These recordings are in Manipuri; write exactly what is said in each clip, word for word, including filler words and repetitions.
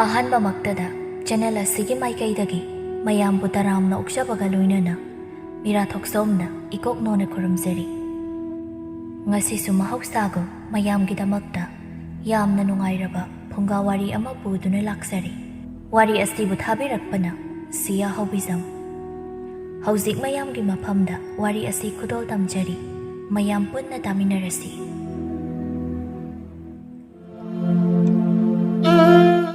ꯑꯍꯥꯟꯕꯃꯛꯇꯗ ꯆꯦꯅꯦꯜ ꯑꯁꯤꯒꯤ ꯃꯥꯏꯀꯩꯗꯒꯤ ꯃꯌꯥꯝꯕꯨ ꯇꯔꯥꯝꯅ ꯑꯣꯛꯆꯕꯒ ꯂꯣꯏꯅꯅ ꯃꯤꯔꯥ ꯊꯣꯛꯆꯣꯝꯅ ꯏꯀꯣꯛ ꯅꯣꯟꯅ ꯈꯨꯔꯨꯝꯖꯔꯤ꯫ ꯉꯁꯤꯁꯨ ꯃꯍꯧꯁꯥꯒꯨꯝ ꯃꯌꯥꯝꯒꯤꯗꯃꯛꯇ ꯌꯥꯝꯅ ꯅꯨꯡꯉꯥꯏꯔꯕ ꯐꯨꯡꯒꯥ ꯋꯥꯔꯤ ꯑꯃ ꯄꯨꯗꯨꯅ ꯂꯥꯛꯆꯔꯤ꯫ ꯋꯥꯔꯤ ꯑꯁꯤꯕꯨ ꯊꯥꯕꯤꯔꯛꯄꯅ ꯁꯤꯌꯥ ꯍꯧꯕꯤꯖꯝ꯫ ꯍꯧꯖꯤꯛ ꯃꯌꯥꯝꯒꯤ ꯃꯐꯝꯗ ꯋꯥꯔꯤ ꯑꯁꯤ ꯈꯨꯗꯣꯜ ꯇꯝꯖꯔꯤ꯫ ꯃꯌꯥꯝ ꯄꯨꯟꯅ ꯇꯥꯃꯤꯟꯅꯔꯁꯤ꯫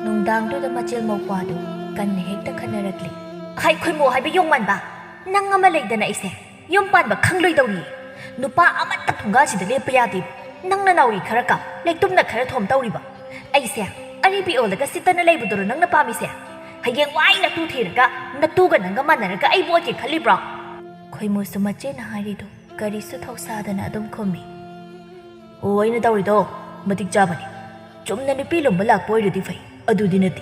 ꯅꯨꯡꯗꯥꯡꯗꯨꯗ ꯃꯆꯦꯜ ꯃꯧꯄ꯭ꯋꯥꯗꯨ ꯀꯟꯅ ꯍꯦꯛꯇ ꯈꯠꯅꯔꯛꯂꯤ꯫ ꯍꯥꯏ ꯈꯣꯏꯃꯨ ꯍꯥꯏꯕ ꯌꯣꯡꯃꯥꯟꯕ, ꯅꯪ ꯑꯃ ꯂꯩꯗꯅ ꯑꯩꯁꯦ ꯌꯨꯝ ꯄꯥꯟꯕ ꯈꯪꯂꯣꯏꯗꯧꯔꯤ꯫ ꯅꯨꯄꯥ ꯑꯃꯠꯇ ꯊꯣꯡꯒꯥꯁꯤꯗ ꯂꯦꯞꯄ ꯌꯥꯗꯦ꯫ ꯅꯪꯅ ꯅꯥꯎꯔꯤ ꯈꯔ ꯀꯥꯞ, ꯂꯩꯇꯨꯝꯅ ꯈꯔ ꯊꯣꯝ ꯇꯧꯔꯤꯕ꯫ ꯑꯩꯁꯦ ꯑꯔꯤꯕꯤ ꯑꯣꯜꯂꯒ ꯁꯤꯠꯇꯅ ꯂꯩꯕꯗꯨꯔꯣ ꯅꯪꯅ ꯄꯥꯝꯃꯤꯁꯦ? ꯍꯌꯦꯡ ꯋꯥꯏ ꯅꯇꯨ ꯊꯤꯔꯒ ꯅꯇꯨꯒ ꯅꯪꯒ ꯃꯥꯟꯅꯔꯒ ꯑꯩꯕꯨ ꯑꯣꯠꯀꯦ ꯈꯜꯂꯤꯕ꯭ꯔꯣ? ꯈꯣꯏꯃꯨꯁꯨ ꯃꯆꯦꯅ ꯍꯥꯏꯔꯤꯗꯨ ꯀꯔꯤꯁꯨ ꯊꯧꯁꯥꯗꯅ ꯑꯗꯨꯝ ꯈꯨꯝꯃꯤ꯫ ꯑꯣ, ꯑꯩꯅ ꯇꯧꯔꯤꯗꯣ ꯃꯇꯤꯛ ꯆꯥꯕꯅꯤ꯫ ꯆꯨꯝꯅ ꯅꯨꯄꯤ ꯂꯨꯝꯕ ꯂꯥꯛꯄ ꯑꯣꯏꯔꯗꯤ ꯐꯩ, ꯑꯗꯨꯗꯤ ꯅꯠꯇꯦ꯫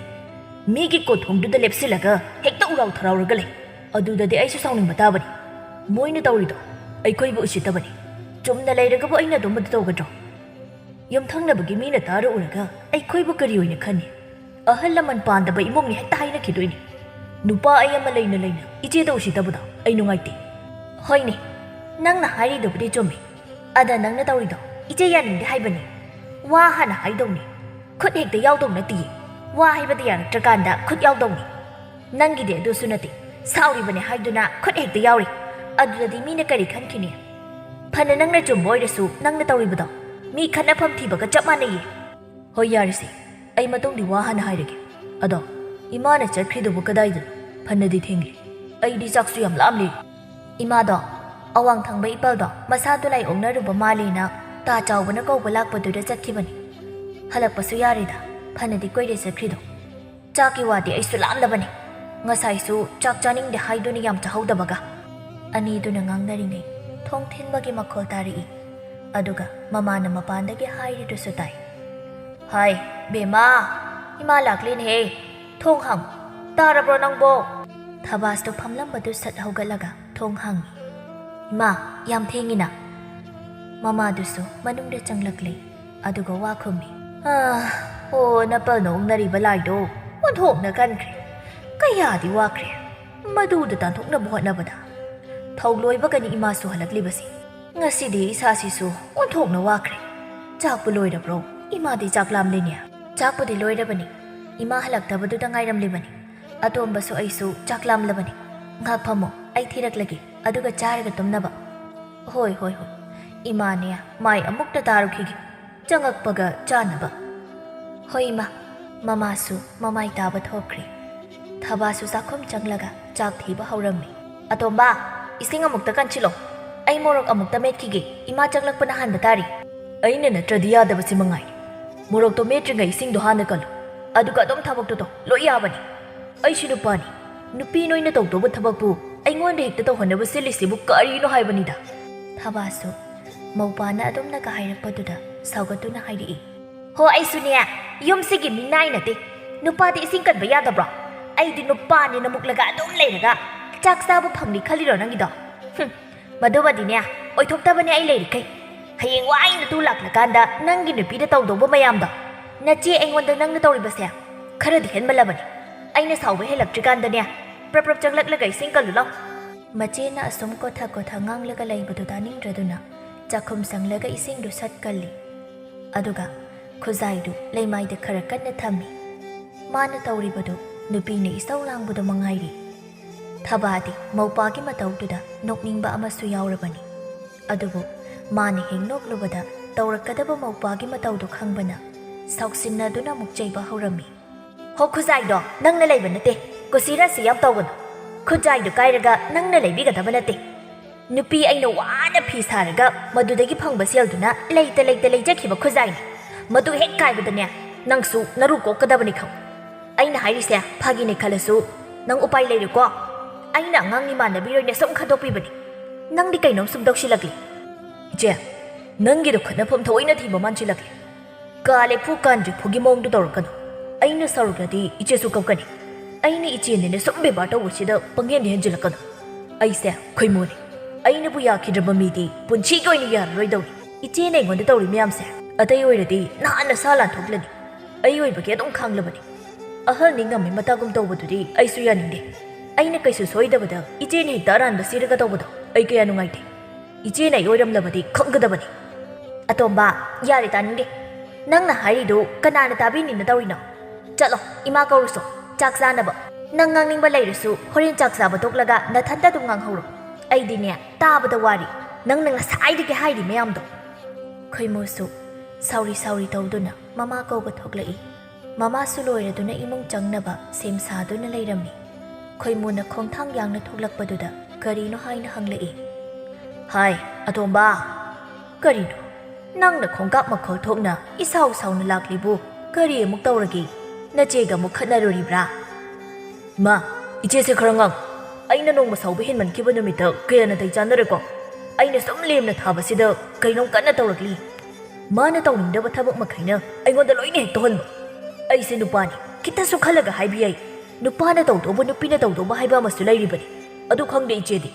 ꯃꯤꯒꯤ ꯀꯣꯊꯣꯡꯗꯨꯗ ꯂꯦꯞꯁꯤꯜꯂꯒ ꯍꯦꯛꯇ ꯎꯔꯥꯎ ꯊꯔꯥꯎꯔꯒ ꯂꯩ꯫ ꯑꯗꯨꯗꯗꯤ ꯑꯩꯁꯨ ꯁꯥꯎꯅꯤꯡꯕ ꯇꯥꯕꯅꯤ꯫ ꯃꯣꯏꯅ ꯇꯧꯔꯤꯗꯣ ꯑꯩꯈꯣꯏꯕꯨ ꯎꯁꯤꯠꯇꯕꯅꯤ꯫ ꯆꯨꯝꯅ ꯂꯩꯔꯒꯕꯨ ꯑꯩꯅ ꯑꯗꯨꯝ ꯑꯗꯨ ꯇꯧꯒꯗ꯭ꯔꯣ? ꯌꯨꯝꯊꯪꯅꯕꯒꯤ ꯃꯤꯅ ꯇꯥꯔ ꯎꯔꯒ ꯑꯩꯈꯣꯏꯕꯨ ꯀꯔꯤ ꯑꯣꯏꯅ ꯈꯟꯅꯤ? ꯑꯍꯜ ꯂꯃꯟ ꯄꯥꯟꯗꯕ ꯏꯃꯨꯡꯅꯤ ꯍꯦꯛꯇ ꯍꯥꯏꯅꯈꯤꯗꯣꯏꯅꯤ꯫ ꯅꯨꯄꯥ ꯑꯩ ꯑꯃ ꯂꯩꯅ ꯂꯩꯅ ꯏꯆꯦꯗ ꯎꯁꯤꯠꯇꯕꯗꯣ ꯑꯩ ꯅꯨꯡꯉꯥꯏꯇꯦ꯫ ꯍꯣꯏꯅꯦ, ꯅꯪꯅ ꯍꯥꯏꯔꯤꯗꯨꯕꯨꯗꯤ ꯆꯨꯝꯃꯤ꯫ ꯑꯗ ꯅꯪꯅ ꯇꯧꯔꯤꯗꯣ ꯏꯆꯦ ꯌꯥꯅꯤꯡꯗꯦ ꯍꯥꯏꯕꯅꯤ꯫ ꯋꯥ ꯍꯥꯟꯅ ꯍꯥꯏꯗꯧꯅꯤ꯫ ꯈꯨꯠ ꯍꯦꯛꯇ ꯌꯥꯎꯗꯧ ꯅꯠꯇꯤꯌꯦ꯫ ꯋꯥ ꯍꯥꯏꯕꯗ ꯌꯥꯔꯛꯇ꯭ꯔꯀꯥꯟꯗ ꯈꯨꯠ ꯌꯥꯎꯗꯧꯅꯤ꯫ ꯅꯪꯒꯤꯗꯤ ꯑꯗꯨꯁꯨ ꯅꯠꯇꯦ, ꯁꯥꯎꯔꯤꯕꯅꯦ ꯍꯥꯏꯗꯨꯅ ꯈꯨꯠ ꯍꯦꯛꯇ ꯌꯥꯎꯔꯤ꯫ ꯑꯗꯨꯗꯗꯤ ꯃꯤꯅ ꯀꯔꯤ ꯈꯟꯈꯤꯅꯤ? ꯐꯅ ꯅꯪꯅ ꯆꯨꯝꯕ ꯑꯣꯏꯔꯁꯨ ꯅꯪꯅ ꯇꯧꯔꯤꯕꯗꯣ ꯃꯤ ꯈꯠꯅꯐꯝ ꯊꯤꯕꯒ ꯆꯞ ꯃꯥꯟꯅꯩꯌꯦ꯫ ꯍꯣꯏ, ꯌꯥꯔꯦꯁꯦ, ꯑꯩ ꯃꯇꯨꯡꯗꯤ ꯋꯥ ꯍꯥꯟꯅ ꯍꯥꯏꯔꯒꯦ꯫ ꯑꯗꯣ ꯏꯃꯥꯅ ꯆꯠꯈ꯭ꯔꯤꯗꯨꯕꯨ ꯀꯗꯥꯏꯗꯅꯣ? ꯐꯅꯗꯤ ꯊꯦꯡꯂꯦ꯫ ꯑꯩꯗꯤ ꯆꯥꯛꯁꯨ ꯌꯥꯝ ꯂꯥꯝꯂꯦ꯫ ꯏꯃꯥꯗꯣ ꯑꯋꯥꯡ ꯊꯪꯕ ꯏꯄꯜꯗꯣ ꯃꯁꯥꯗꯣ ꯂꯥꯏ ꯑꯣꯛꯅꯔꯨꯕ ꯃꯥꯜꯂꯦꯅ ꯇꯥ ꯆꯥꯎꯕꯅ ꯀꯧꯕ ꯂꯥꯛꯄꯗꯨꯗ ꯆꯠꯈꯤꯕꯅꯤ꯫ ꯍꯜꯂꯛꯄꯁꯨ ꯌꯥꯔꯦꯗ, ꯐꯅꯗꯤ ꯀꯨꯏꯔꯦ ꯆꯠꯈ꯭ꯔꯤꯗꯣ꯫ ꯆꯥꯛꯀꯤ ꯋꯥꯗꯤ ꯑꯩꯁꯨ ꯂꯥꯝꯂꯕꯅꯤ꯫ ꯉꯁꯥꯏꯁꯨ ꯆꯥꯛ ꯆꯥꯅꯤꯡꯗꯦ ꯍꯥꯏꯗꯨꯅ ꯌꯥꯝ ꯆꯥꯍꯧꯗꯕꯒ꯫ ꯑꯅꯤꯗꯨꯅ ꯉꯥꯡꯅꯔꯤꯉꯩ ꯊꯣꯡ ꯊꯤꯟꯕꯒꯤ ꯃꯈꯣꯜ ꯇꯥꯔꯛꯏ꯫ ꯑꯗꯨꯒ ꯃꯃꯥꯅ ꯃꯄꯥꯟꯗꯒꯤ ꯍꯥꯏꯔꯤꯗꯨꯁꯨ ꯇꯥꯏ꯫ ꯍꯥꯏ, ꯕꯦꯝꯃ, ꯏꯃꯥ ꯂꯥꯛꯂꯦꯅꯦꯍꯦ꯫ ꯊꯣꯡ ꯍꯥꯡ꯫ ꯇꯥꯔꯕ꯭ꯔꯣ ꯅꯪꯕꯣ? ꯊꯕꯥꯁꯇꯣ ꯐꯝꯂꯝꯕꯗꯨ ꯁꯠ ꯍꯧꯒꯠꯂꯒ ꯊꯣꯡ ꯍꯥꯡꯉꯤ꯫ ꯏꯃꯥ, ꯌꯥꯝ ꯊꯦꯡꯉꯤꯅ꯫ ꯃꯃꯥꯗꯨꯁꯨ ꯃꯅꯨꯡꯗ ꯆꯪꯂꯛꯂꯦ꯫ ꯑꯗꯨꯒ ꯋꯥ ꯈꯨꯝꯃꯤ꯫ "ꯑꯥ, ꯑꯣ, ꯅꯄꯜꯅ ꯑꯣꯛꯅꯔꯤꯕ ꯂꯥꯏꯗꯣ ꯑꯣꯟꯊꯣꯛꯅ ꯀꯟꯈ꯭ꯔꯦ꯫ ꯀꯌꯥꯗꯤ ꯋꯥꯈ꯭ꯔꯦ ꯃꯗꯨꯗ ꯇꯥꯟꯊꯣꯛꯅꯕ ꯍꯣꯠꯅꯕꯗ꯫ ꯊꯧ ꯂꯣꯏꯕꯒꯅꯤ ꯏꯃꯥꯁꯨ ꯍꯜꯂꯛꯂꯤꯕꯁꯤ꯫ ꯉꯁꯤꯗꯤ ꯏꯁꯥꯁꯤꯁꯨ ꯑꯣꯟꯊꯣꯛꯅ ꯋꯥꯈ꯭ꯔꯦ꯫ ꯆꯥꯛꯄꯨ ꯂꯣꯏꯔꯕ꯭ꯔꯣ? ꯏꯃꯥꯗꯤ ꯆꯥꯛ ꯂꯥꯝꯂꯦꯅꯦ꯫ ꯆꯥꯛꯄꯨꯗꯤ ꯂꯣꯏꯔꯕꯅꯤ꯫ ꯏꯃꯥ ꯍꯜꯂꯛꯇꯕꯗꯨꯗ ꯉꯥꯏꯔꯝꯂꯤꯕꯅꯤ꯫ ꯑꯇꯣꯝꯕꯁꯨ ꯑꯩꯁꯨ ꯆꯥꯛ ꯂꯥꯝꯂꯕꯅꯤ꯫ ꯉꯥꯏꯍꯥꯛ ꯐꯝꯃꯣ, ꯑꯩ ꯊꯤꯔꯛꯂꯒꯦ, ꯑꯗꯨꯒ ꯆꯥꯔꯒ ꯇꯨꯝꯅꯕ꯫ ꯍꯣꯏ, ꯍꯣꯏ, ꯍꯣꯏ꯫ ꯏꯃꯥꯅꯦ, ꯃꯥꯏ ꯑꯃꯨꯛꯇ ꯇꯥꯔꯨꯈꯤꯒꯦ꯫ ꯆꯪꯉꯛꯄꯒ ꯆꯥꯅꯕ꯫ ꯍꯣꯏ, ꯏꯃꯥ꯫ ꯃꯃꯥꯁꯨ ꯃꯃꯥꯏ ꯇꯥꯕ ꯊꯣꯛꯈ꯭ꯔꯦ꯫ ꯊꯕꯥꯁꯨ ꯆꯥꯛꯈꯨꯝ ꯆꯪꯂꯒ ꯆꯥꯛ ꯊꯤꯕ ꯍꯧꯔꯝꯃꯤ꯫ ꯑꯇꯣꯝꯕ, ꯏꯁꯤꯡ ꯑꯃꯨꯛꯇ ꯀꯟꯁꯤꯜꯂꯣ꯫ ꯑꯩ ꯃꯣꯔꯣꯛ ꯑꯃꯨꯛꯇ ꯃꯦꯠꯈꯤꯒꯦ꯫ ꯏꯃꯥ ꯆꯪꯂꯛꯄꯅ ꯍꯥꯟꯕ ꯇꯥꯔꯦ꯫ ꯑꯩꯅ ꯅꯠꯇ꯭ꯔꯗꯤ ꯌꯥꯗꯕꯁꯤ ꯃꯉꯥꯏꯔꯦ꯫ ꯃꯣꯔꯣꯛꯇꯣ ꯃꯦꯠꯇ꯭ꯔꯤꯉꯩ ꯏꯁꯤꯡꯗꯣ ꯍꯥꯟꯅ ꯀꯜꯂꯨ꯫ ꯑꯗꯨꯒ ꯑꯗꯨꯝ ꯊꯕꯛꯇꯣ ꯇꯧ꯫ ꯂꯣꯏ ꯌꯥꯕꯅꯤ꯫ ꯑꯩꯁꯨ ꯅꯨꯄꯥꯅꯤ꯫ ꯅꯨꯄꯤ ꯅꯣꯏꯅ ꯇꯧꯗꯧꯕ ꯊꯕꯛꯄꯨ ꯑꯩꯉꯣꯟꯗ ꯍꯦꯛꯇ ꯇꯧꯍꯟꯅꯕ ꯁꯤꯜꯂꯤꯁꯤꯕꯨ ꯀꯔꯤꯅꯣ ꯍꯥꯏꯕꯅꯤꯗ꯫ ꯊꯕꯥꯁꯨ ꯃꯧꯄꯥꯅ ꯑꯗꯨꯝꯅꯒ ꯍꯥꯏꯔꯛꯄꯗꯨꯗ ꯁꯥꯎꯒꯠꯇꯨꯅ ꯍꯥꯏꯔꯛꯏ꯫ ꯍꯣ, ꯑꯩꯁꯨꯅꯦ, ꯌꯨꯝꯁꯤꯒꯤ ꯃꯤꯅꯥꯏ ꯅꯠꯇꯦ꯫ ꯅꯨꯄꯥꯗꯤ ꯏꯁꯤꯡ ꯀꯟꯕ ꯌꯥꯗꯕ꯭ꯔꯣ? ꯑꯩꯗꯤ ꯅꯨꯄꯥꯅꯦꯅ ꯃꯨꯛꯂꯒ ꯑꯗꯨꯝ ꯂꯩꯔꯒ ꯆꯥꯛ ꯆꯥꯕ ꯐꯪꯅꯤ ꯈꯜꯂꯤꯔꯣ ꯅꯪꯒꯤꯗꯣ? ꯍꯨꯝ, ꯃꯗꯨꯃꯗꯤꯅꯦ, ꯑꯣꯏꯊꯣꯛꯇꯕꯅꯦ ꯑꯩ ꯂꯩꯔꯤꯈꯩ꯫ ꯍꯌꯦꯡ ꯋꯥꯏ ꯅꯇꯨ ꯂꯥꯛꯂꯀꯥꯟꯗ ꯅꯪꯒꯤ ꯅꯨꯄꯤꯗ ꯇꯧꯗꯧꯕ ꯃꯌꯥꯝꯗꯣ, ꯅꯆꯦ ꯑꯩꯉꯣꯟꯗ ꯅꯪꯅ ꯇꯧꯔꯤꯕꯁꯦ ꯈꯔꯗꯤ ꯍꯦꯟꯃꯜꯂꯕꯅꯤ꯫ ꯑꯩꯅ ꯁꯥꯎꯕ ꯍꯦꯜꯂꯛꯇ꯭ꯔꯤꯀꯥꯟꯗꯅꯦ, ꯄ꯭ꯔꯞ ꯄ꯭ꯔꯞ ꯆꯪꯂꯛꯂꯒ ꯏꯁꯤꯡ ꯀꯜꯂꯨ ꯂꯥꯎ꯫ ꯃꯆꯦꯅ ꯑꯁꯨꯝ ꯀꯣꯊ ꯀꯣꯊ ꯉꯥꯡꯂꯒ ꯂꯩꯕꯗꯨ ꯇꯥꯅꯤꯡꯗ꯭ꯔꯗꯨꯅ ꯆꯥꯛꯈꯨꯝ ꯆꯪꯂꯒ ꯏꯁꯤꯡꯗꯨ ꯁꯠ ꯀꯜꯂꯤ꯫ ꯑꯗꯨꯒ ꯈꯨꯖꯥꯏꯗꯨ ꯂꯩꯃꯥꯏꯗ ꯈꯔ ꯀꯟꯅ ꯊꯝꯃꯤ꯫ ꯃꯥꯅ ꯇꯧꯔꯤꯕꯗꯨ ꯅꯨꯄꯤꯅ ꯏꯁꯧ ꯂꯥꯡꯕꯗꯨ ꯃꯉꯥꯏꯔꯤ꯫ ꯊꯕꯥꯗꯤ ꯃꯧꯄꯥꯒꯤ ꯃꯇꯧꯗꯨꯗ ꯅꯣꯛꯅꯤꯡꯕ ꯑꯃꯁꯨ ꯌꯥꯎꯔꯕꯅꯤ꯫ ꯑꯗꯨꯕꯨ ꯃꯥꯅ ꯍꯦꯛ ꯅꯣꯛꯂꯨꯕꯗ ꯇꯧꯔꯛꯀꯗꯕ ꯃꯧꯄꯥꯒꯤ ꯃꯇꯧꯗꯨ ꯈꯪꯕꯅ ꯁꯥꯎꯁꯤꯟꯅꯗꯨꯅ ꯑꯃꯨꯛ ꯆꯩꯕ ꯍꯧꯔꯝꯃꯤ꯫ ꯍꯣ, ꯈꯨꯖꯥꯏꯗꯣ ꯅꯪꯅ ꯂꯩꯕ ꯅꯠꯇꯦ꯫ ꯀꯨꯁꯤ ꯔꯥꯁꯤ ꯌꯥꯝ ꯇꯧꯒꯅꯨ꯫ ꯈꯨꯖꯥꯏꯗꯨ ꯀꯥꯏꯔꯒ ꯅꯪꯅ ꯂꯩꯕꯤꯒꯗꯕ ꯅꯠꯇꯦ꯫ ꯅꯨꯄꯤ ꯑꯩꯅ ꯋꯥꯅ ꯐꯤ ꯁꯥꯔꯒ ꯃꯗꯨꯗꯒꯤ ꯐꯪꯕ ꯁꯦꯜꯗꯨꯅ ꯂꯩꯇ ꯂꯩꯇ ꯂꯩꯖꯈꯤꯕ ꯈꯨꯖꯥꯏꯅꯤ꯫ ꯃꯗꯨ ꯍꯦꯛ ꯀꯥꯏꯕꯗꯅꯦ, ꯅꯪꯁꯨ ꯅꯔꯨ ꯀꯣꯛꯀꯗꯕꯅꯤ ꯈꯪ꯫ ꯑꯩꯅ ꯍꯥꯏꯔꯤꯁꯦ ꯐꯥꯒꯤꯅꯤ ꯈꯜꯂꯁꯨ ꯅꯪ ꯎꯄꯥꯏ ꯂꯩꯔꯦꯀꯣ? ꯑꯩꯅ ꯑꯉꯥꯡ ꯏꯃꯥꯟꯅꯕꯤꯔꯣꯏꯅ ꯁꯨꯝ ꯈꯟꯗꯣꯛꯄꯤꯕꯅꯤ꯫ ꯅꯪꯗꯤ ꯀꯩꯅꯣꯝ ꯁꯨꯝ ꯇꯧꯁꯤꯜꯂꯛꯂꯤ꯫ ꯏꯆꯦ, ꯅꯪꯒꯤꯗꯣ ꯈꯠꯅꯐꯝ ꯊꯑꯣꯏꯅ ꯊꯤꯕ ꯃꯥꯟꯁꯤꯜꯂꯛꯂꯤ꯫ ꯀꯥ ꯂꯩꯐꯨ ꯀꯥꯟꯗ꯭ꯔꯤꯐꯨꯒꯤ ꯃꯑꯣꯡꯗꯣ ꯇꯧꯔꯛꯀꯅꯨ꯫ ꯑꯩꯅ ꯁꯥꯎꯔꯛꯂꯗꯤ ꯏꯆꯦꯁꯨ ꯀꯞꯀꯅꯤ꯫ ꯑꯩꯅ ꯏꯆꯦꯅꯦꯅ ꯁꯨꯝ ꯕꯦꯕꯥꯔ ꯇꯧꯕꯁꯤꯗ ꯄꯪꯍꯦꯟꯗꯤ ꯍꯦꯟꯖꯤꯜꯂꯛꯀꯅꯨ꯫ ꯑꯩꯁꯦ ꯈꯣꯏꯃꯨꯅꯤ꯫ ꯑꯩꯅꯕꯨ ꯌꯥꯈꯤꯗ꯭ꯔꯕ ꯃꯤꯗꯤ ꯄꯨꯟꯁꯤꯒꯤ ꯑꯣꯏꯅ ꯌꯥꯔꯔꯣꯏꯗꯧꯔꯤ꯫ ꯏꯆꯦꯅ ꯑꯩꯉꯣꯟꯗ ꯇꯧꯔꯤ ꯃꯌꯥꯝꯁꯦ ꯑꯇꯩ ꯑꯣꯏꯔꯗꯤ ꯅꯍꯥꯟꯅ ꯁꯥ ꯂꯥꯟꯊꯣꯛꯂꯅꯤ꯫ ꯑꯩ ꯑꯣꯏꯕꯒꯤ ꯑꯗꯨꯝ ꯈꯥꯡꯂꯕꯅꯤ꯫ ꯑꯍꯜ ꯅꯤꯡꯉꯝꯃꯤ ꯃꯇꯥꯒꯨꯝ ꯇꯧꯕꯗꯨꯗꯤ ꯑꯩꯁꯨ ꯌꯥꯅꯤꯡꯗꯦ꯫ ꯑꯩꯅ ꯀꯩꯁꯨ ꯁꯣꯏꯗꯕꯗ ꯏꯆꯦꯅ ꯍꯦꯛꯇ ꯑꯔꯥꯟꯕ ꯁꯤꯔꯒ ꯇꯧꯕꯗꯣ ꯑꯩ ꯀꯌꯥ ꯅꯨꯡꯉꯥꯏꯇꯦ꯫ ꯏꯆꯦꯅ ꯑꯩ ꯑꯣꯏꯔꯝꯂꯕꯗꯤ ꯈꯪꯒꯗꯕꯅꯤ꯫ ꯑꯇꯣꯝꯕ, ꯌꯥꯔꯦ ꯇꯥꯅꯤꯡꯗꯦ꯫ ꯅꯪꯅ ꯍꯥꯏꯔꯤꯗꯨ ꯀꯅꯥꯅ ꯇꯥꯕꯤꯅꯤꯅ ꯇꯧꯔꯤꯅꯣ? ꯆꯠꯂꯣ, ꯏꯃꯥ ꯀꯧꯔꯨꯁꯣ, ꯆꯥꯛ ꯆꯥꯅꯕ꯫ ꯅꯪ ꯉꯥꯡꯅꯤꯡꯕ ꯂꯩꯔꯁꯨ ꯍꯣꯔꯦꯟ ꯆꯥꯛ ꯆꯥꯕ ꯇꯣꯛꯂꯒ ꯅꯊꯟꯇ ꯑꯗꯨꯝ ꯉꯥꯡꯍꯧꯔꯣ꯫ ꯑꯩꯗꯤꯅꯦ, ꯇꯥꯕꯗ ꯋꯥꯔꯤ꯫ ꯅꯪꯅ ꯉꯁꯥꯏꯗꯒꯤ ꯍꯥꯏꯔꯤ ꯃꯌꯥꯝꯗꯣ꯫ ꯈꯣꯏꯃꯨꯁꯨ ꯁꯥꯎꯔꯤ ꯁꯥꯎꯔꯤ ꯇꯧꯗꯨꯅ ꯃꯃꯥ ꯀꯧꯕ ꯊꯣꯛꯂꯛꯏ꯫ ꯃꯃꯥꯁꯨ ꯂꯣꯏꯔꯗꯨꯅ ꯏꯃꯨꯡ ꯆꯪꯅꯕ ꯁꯦꯝ ꯁꯥꯗꯨꯅ ꯂꯩꯔꯝꯃꯤ꯫ ꯈꯣꯏꯃꯨꯅ ꯈꯣꯡꯊꯥꯡ ꯌꯥꯡꯅ ꯊꯣꯛꯂꯛꯄꯗꯨꯗ ꯀꯔꯤꯅꯣ ꯍꯥꯏꯅ ꯍꯪꯂꯛꯏ꯫ "ꯍꯥꯏ, ꯑꯇꯣꯝꯕ!" "ꯀꯔꯤꯅꯣ? ꯅꯪꯅ ꯈꯣꯡꯀꯥꯞ ꯃꯈꯣꯜ ꯊꯣꯛꯅ ꯏꯁꯥꯎ ꯁꯥꯎꯅ ꯂꯥꯛꯂꯤꯕꯨ ꯀꯔꯤ ꯑꯃꯨꯛ ꯇꯧꯔꯒꯦ? ꯅꯆꯦꯒ ꯑꯃꯨꯛ ꯈꯠꯅꯔꯨꯔꯤꯕ꯭ꯔꯥ?" "ꯏꯃꯥ, ꯏꯆꯦꯁꯦ ꯈꯔ ꯉꯥꯡ꯫ ꯑꯩꯅ ꯅꯣꯡꯃ ꯁꯥꯎꯕ ꯍꯦꯟꯃꯟꯈꯤꯕ ꯅꯨꯃꯤꯠꯇ ꯀꯌꯥ ꯅꯥꯇꯩ ꯆꯥꯟꯅꯔꯦꯀꯣ꯫ ꯑꯩꯅ ꯁꯨꯝ ꯂꯦꯝꯅ ꯊꯥꯕꯁꯤꯗ ꯀꯩꯅꯣꯝ ꯀꯟꯅ ꯇꯧꯔꯛꯂꯤ꯫ ꯃꯥꯅ ꯇꯧꯅꯤꯡꯗꯕ ꯊꯕꯛ ꯃꯈꯩꯅ ꯑꯩꯉꯣꯟꯗ ꯂꯣꯏꯅ ꯍꯦꯛ ꯇꯧꯍꯟꯕ꯫ ꯑꯩꯁꯦ ꯅꯨꯄꯥꯅꯤ, ꯈꯤꯇꯁꯨ ꯈꯜꯂꯒ ꯍꯥꯏꯕ ꯌꯥꯏ꯫ ꯅꯨꯄꯥꯅ ꯇꯧꯗꯧꯕ, ꯅꯨꯄꯤꯅ ꯇꯧꯗꯧꯕ ꯍꯥꯏꯕ ꯑꯃꯁꯨ ꯂꯩꯔꯤꯕꯅꯤ꯫ ꯑꯗꯨ ꯈꯪꯗꯦ ꯏꯆꯦꯗꯤ꯫"